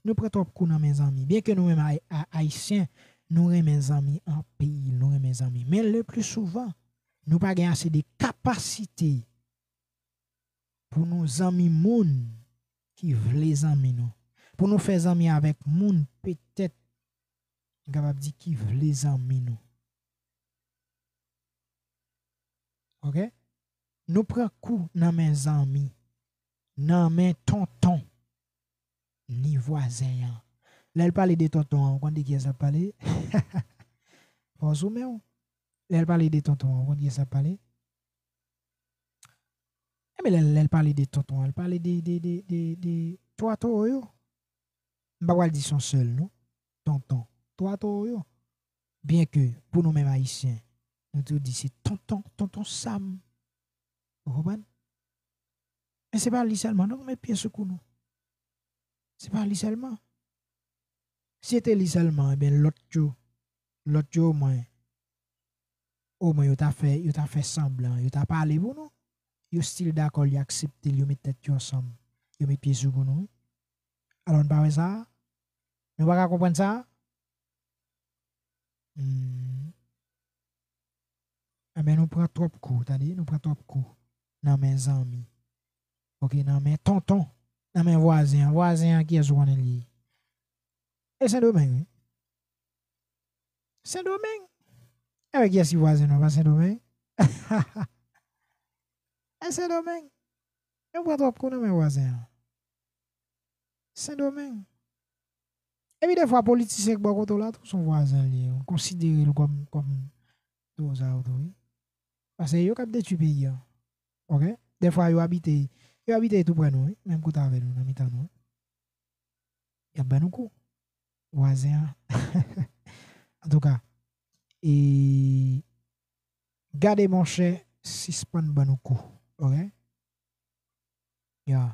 Nou pran twòp kou nan men zanmi. Byenke nou menm Ay-, A-, Ayisyen, nou renmen zanmi anpil, nou renmen zanmi. Men le pli souvan, nou pa gen ase de kapasite pou nou zanmi moun ki vle zanmi nou. Pou nou fè zanmi avèk moun, petèt, m kapab di, ki vle zanmi nou. Oke? Nou pran kou nan men zanmi, nan men tonton, ni vwazen an. Lè l pale de tonton an, ou konn de kiyès l ap pale? Fò w zoumen w. Lè l pale de tonton an, ou konn kiyès l ap pale? Enben, lè, lè l pale de tonton an, l pale de, de, de, de, de twa towo yo. M pa pral di se yon sèl non. Tonton. Twa towo yo. Byenke, pou nou menm Ayisyen, nou toujou di se tonton, tonton Sam. Ou konprann? Men se pa li sèlman, non, nou met pye sou kou nou. Se pa li sèlman. Si se te li sèlman, enben, lòt yo, lòt yo omwen, omwen yo ta fè, yo ta fè sanblan, yo ta pale pou nou. Yo still dakò, yo aksepte l, yo met tèt yo ansanm, yo met pye sou kou nou, wi. Alò, nou pa wè sa? Nou pa ka konprann sa? Hmm. Enben, nou pran twòp kou, tande, nou pran twòp kou nan men zanmi. Oke, nan men tonton, nan men vwazen an. Vwazen an, kiyès ou konnen li ye? E Sendomeng, wi. Sendomeng. Enben, kiyès ki vwazen nou, pa Sendomeng? E Sendomeng. Nou pran twòp kou nan men vwazen an. Sendomeng. Epi defwa, politisyen k bò kote w la, tou se yon vwazen li ye. Ou konsidere l kòm, kòm, tou sa yo tou, wi. Paske yo k ap detwi peyi a. Oke? Defwa, yo abite, yo abite tou prè nou, wi. Menm kote avè nou, nan mitan nou, wi. Y ap ban nou kou. Vwazen an. Antouka, e gade monchè, sispann ban nou kou. Oke? Ya.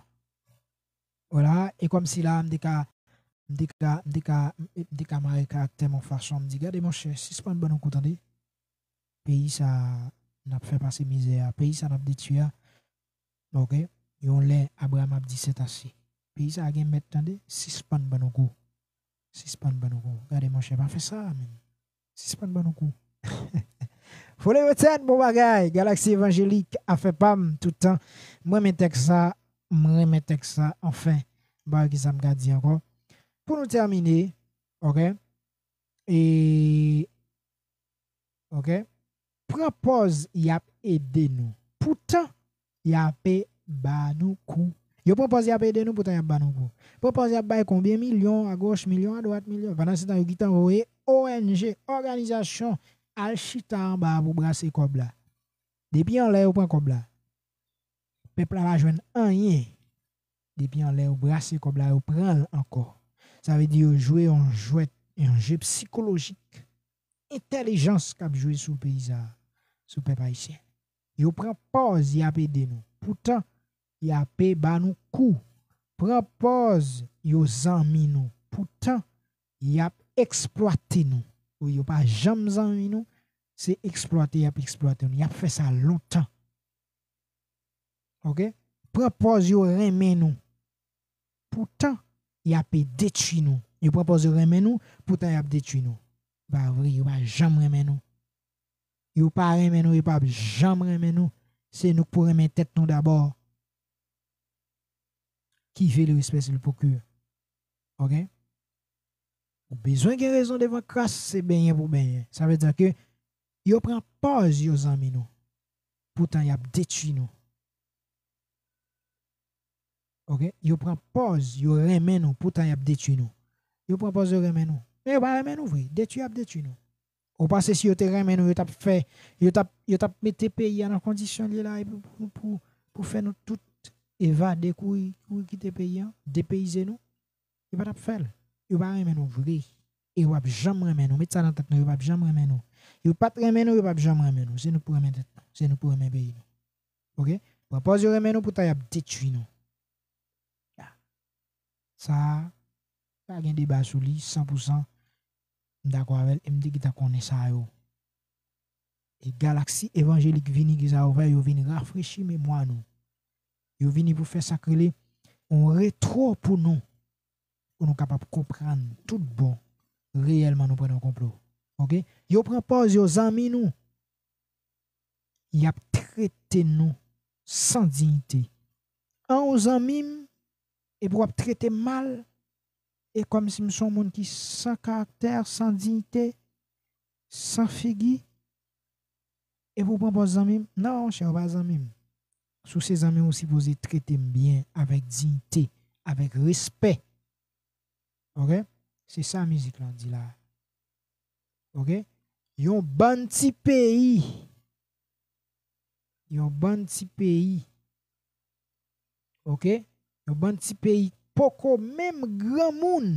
Vwala, e kòmsi la, m te ka, m te ka, m te ka, m te ka mare karaktè m yon fason, m di, gade monchè, sispann ban nou kou, tande. Peyi sa, n ap fè pase mizè a, peyi sa, n ap detwi a. Oke? Yon lè, Abraram ap di, c'est assez. Peyi sa gen mèt, tande, sispann ban nou kou. Sispann ban nou kou. Gade, monchè, pa fè sa, menm. Sispann ban nou kou. Fole Etienne, bon bagay. Galaxy Évangélique, afè pa m, tout tan. M renmen tèks sa, m renmen tèks sa, anfen. M pa wè kisa m ka di ankò. Pou nou tèmine, oke? E, oke? Pran pòz y ap ede nou. Poutan, y ape ba nou kou. Yo pran pòz y ap ede nou, poutan y ap ba nou kou. Pran pòz y ap bay konbyen milyon agoch, milyon adwat, milyon. Pandan se tan, yo gentan voye O N G, òganizasyon, al chita anba a pou brase kòb la. Depi anlè yo pran kòb la, pèp la pa jwenn anyen. Depi anlè yo brase kòb la, yo pran l ankò. Sa vle di yo jwe yon jwèt, yon je sikolojik. Entèlijans k ap jwe sou peyi sa a, sou pèp ayisyen. Yo pran pòz y ap ede nou. Poutan, y ape ba nou kou. Pran pòz yo zanmi nou. Poutan, y ap eksplwate nou. Wi, yo pa janm zanmi nou. Se eksplwate y ap eksplwate nou. Y ap fè sa lontan. Oke? Pran pòz yo renmen nou. Poutan, y ape detwi nou. Yo pran pòz yo renmen nou, poutan y ap detwi nou. Pa vre, yo pa janm renmen nou. Yo pa renmen nou, yo p ap janm renmen nou. Se nou k pou renmen tèt nou dabò. Qui veut le respect, c'est le procureur. Oke? Ou bezwen gen rezon devan kras, se benyen pou benyen. Sa vle di ke yo pran pòz yo zanmi nou, poutan y ap detwi nou. Ok? Yo pran pòz yo renmen nou, poutan y ap detwi nou. Yo pran pòz yo renmen nou. Men yo pa renmen nou vre. Detwi y ap detwi nou. Ou panse si yo te renmen nou, yo t ap fè, yo t ap, yo t ap mete peyi a nan kondisyon l ye la, epi pou, pou, pou fè nou tout evade, kouri, kouri kite peyi a, depeyize nou? Yo pa t ap fè l. Yo pa renmen nou vre. E yo p ap janm renmen nou. Met sa nan tèt nou, yo p ap janm renmen nou. Yo pa t renmen nou, yo p ap janm renmen nou. Se nou k pou renmen tèt nou. Se nou k pou renmen peyi nou. Ok? Pran pòz yo renmen nou, poutan y ap detwi nou. Ya. Sa a, pa gen deba sou li, san pou san. M dakò avè l, e m te gentan konnen sa yo. E galaksi evanjelik vini, ki sa yo fè? Yo vin rafrechi memwa nou. Yo vini pou fè sa k rele yon retwo pou nou, pou nou kapab konprann tout bon, reyèlman nou pran nan konplo. Ok? Yo pran pòz yo zanmi nou. Y ap trete nou san diyite. An ou zanmi m, epi w ap trete m mal, e kòmsi m se yon moun ki san karaktè, san diyite, san figi, epi w pran pòz zanmi m? Non, monchè, ou pa zanmi m. Si w se zanmi m, ou sipoze trete m byen, avèk diyite, avèk respè. Ok? Se sa mizik lan di la. Ok? Yon bann ti peyi. Yon bann ti peyi. Ok? Yon bann ti peyi poko menm granmoun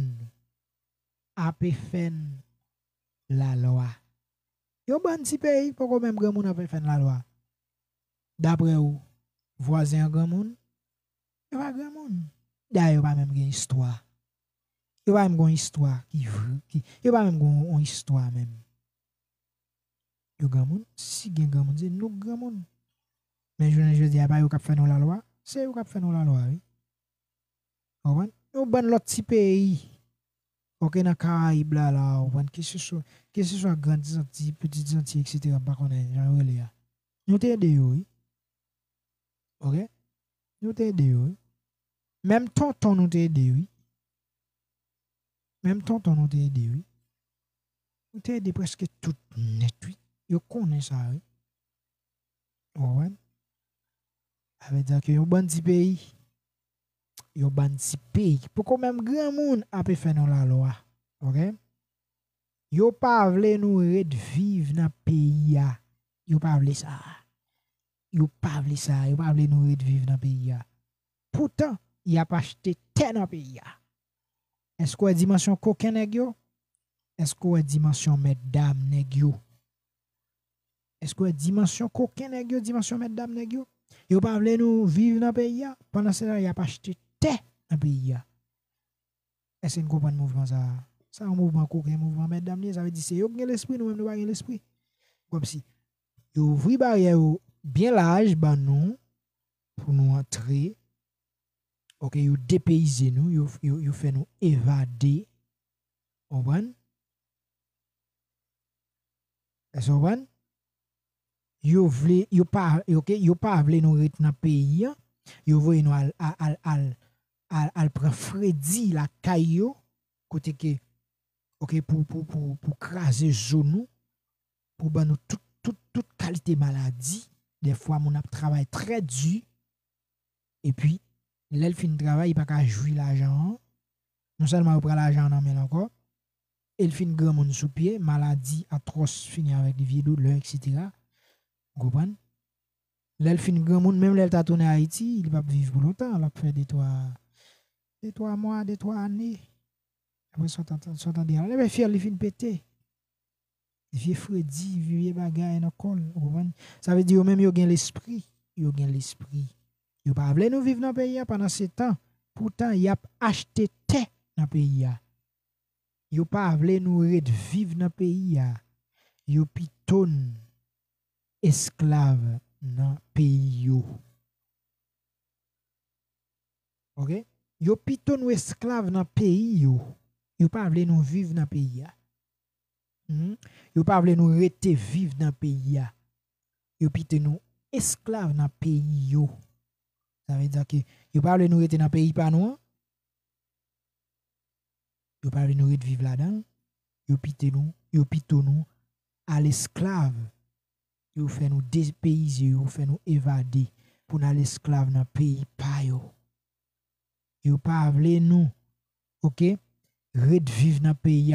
ape fè n lalwa. Yon bann ti peyi poko menm granmoun ape fè n lalwa. Daprè ou, vwazen an granmoun? Yo pa granmoun. Dayè, yo pa menm gen istwa. Yo pa menm gen yon istwa ki vre, ki, yo pa menm gen yon, yon istwa menm. Yo granmoun, si gen granmoun, se nou k granmoun. Men jounen jodi a, pa yo k ap fè nou lalwa, se yo k ap fè nou lalwa, wi. Ou konprann? Yon bann lòt ti peyi, ok, nan Karayib la, la, ou konprann, keseswa, keseswa Grand Zanti, Pitit Zanti, etsetera, m pa konnen jan yo rele a. Nou te ede yo, wi. Ok? Nou te ede yo, wi. Menm tonton nou te ede, wi. Menm tonton nou te ede, wi. Nou te ede prèske tout nèt, wi. Yo konnen sa, wi. Ou konprann? Sa vle di ke yon bann ti peyi, yon bann ti peyi, poko menm granmoun ape fè nou lalwa, ok? Yo pa vle nou ret viv nan peyi a. Yo pa vle sa. Yo pa vle sa. Yo pa vle nou ret viv nan peyi a. Poutan, y ap achte tè nan peyi a. Èske w wè dimansyon koken nèg yo? Èske w wè dimansyon mètdam nèg yo? Èske w wè dimansyon koken nèg yo, dimansyon mètdam nèg yo? Yo pa vle nou viv nan peyi a, pandan se tan y ap achte tè nan peyi a. Èske n konprann mouvman sa a? Sa yon mouvman koken, mouvman mètdam li ye, sa vle di se yo k gen lespri, nou menm nou pa gen lespri. Kòmsi yo ouvri baryè yo byen laj ban nou, pou nou antre. Ok, yo depeyize nou, yo, yo, yo fè nou evade. Ou konprann? Èske w konprann? Yo vle, yo pa, ok, yo pa vle nou ret nan peyi a. Yo voye nou al, al, al, al, al, al pran fredi lakay yo, kote ke, ok, pou, pou, pou, pou kraze zo nou, pou ban nou tout, tout, tout kalite maladi. Dèfwa, moun ap travay trè di, epi, lè l fin travay, li pa ka jwi lajan an. Non sèlman yo pran lajan an nan men l ankò, e l fin granmoun sou pye, maladi, atwòs, fini avèk li, vye doulè, etsetera. Ou konprann? Lè l fin granmoun, menm lè l ta tounen Ayiti, li p ap viv pou lontan, l ap fè de twa, de twa mwa, de twa ane. Apre sa, w ta, sa w tande a, lè fyèl li fin pete. Vye fredi, vye bagay nan kò l, ou konprann? Sa vle di yo menm yo gen lespri, yo gen lespri. Yo pa vle nou viv nan peyi a, pandan se tan, poutan y ap achte tè nan peyi a. Yo pa vle nou ret viv nan peyi a. Yo pito n esklav nan peyi yo. Ok? Yo pito nou esklav nan peyi yo. Yo pa vle nou viv nan peyi a. Hmm? Yo pa vle nou rete viv nan peyi a. Yo pito nou esklav nan peyi yo. Sa vle di ke yo pa vle nou rete nan peyi pa nou an. Yo pa vle nou ret viv ladan l. Yo pite nou, yo pito nou al esklav. Yo fè nou depeyize, yo fè nou evade pou n al esklav nan peyi pa yo. Yo pa vle nou, oke, ret viv nan peyi a.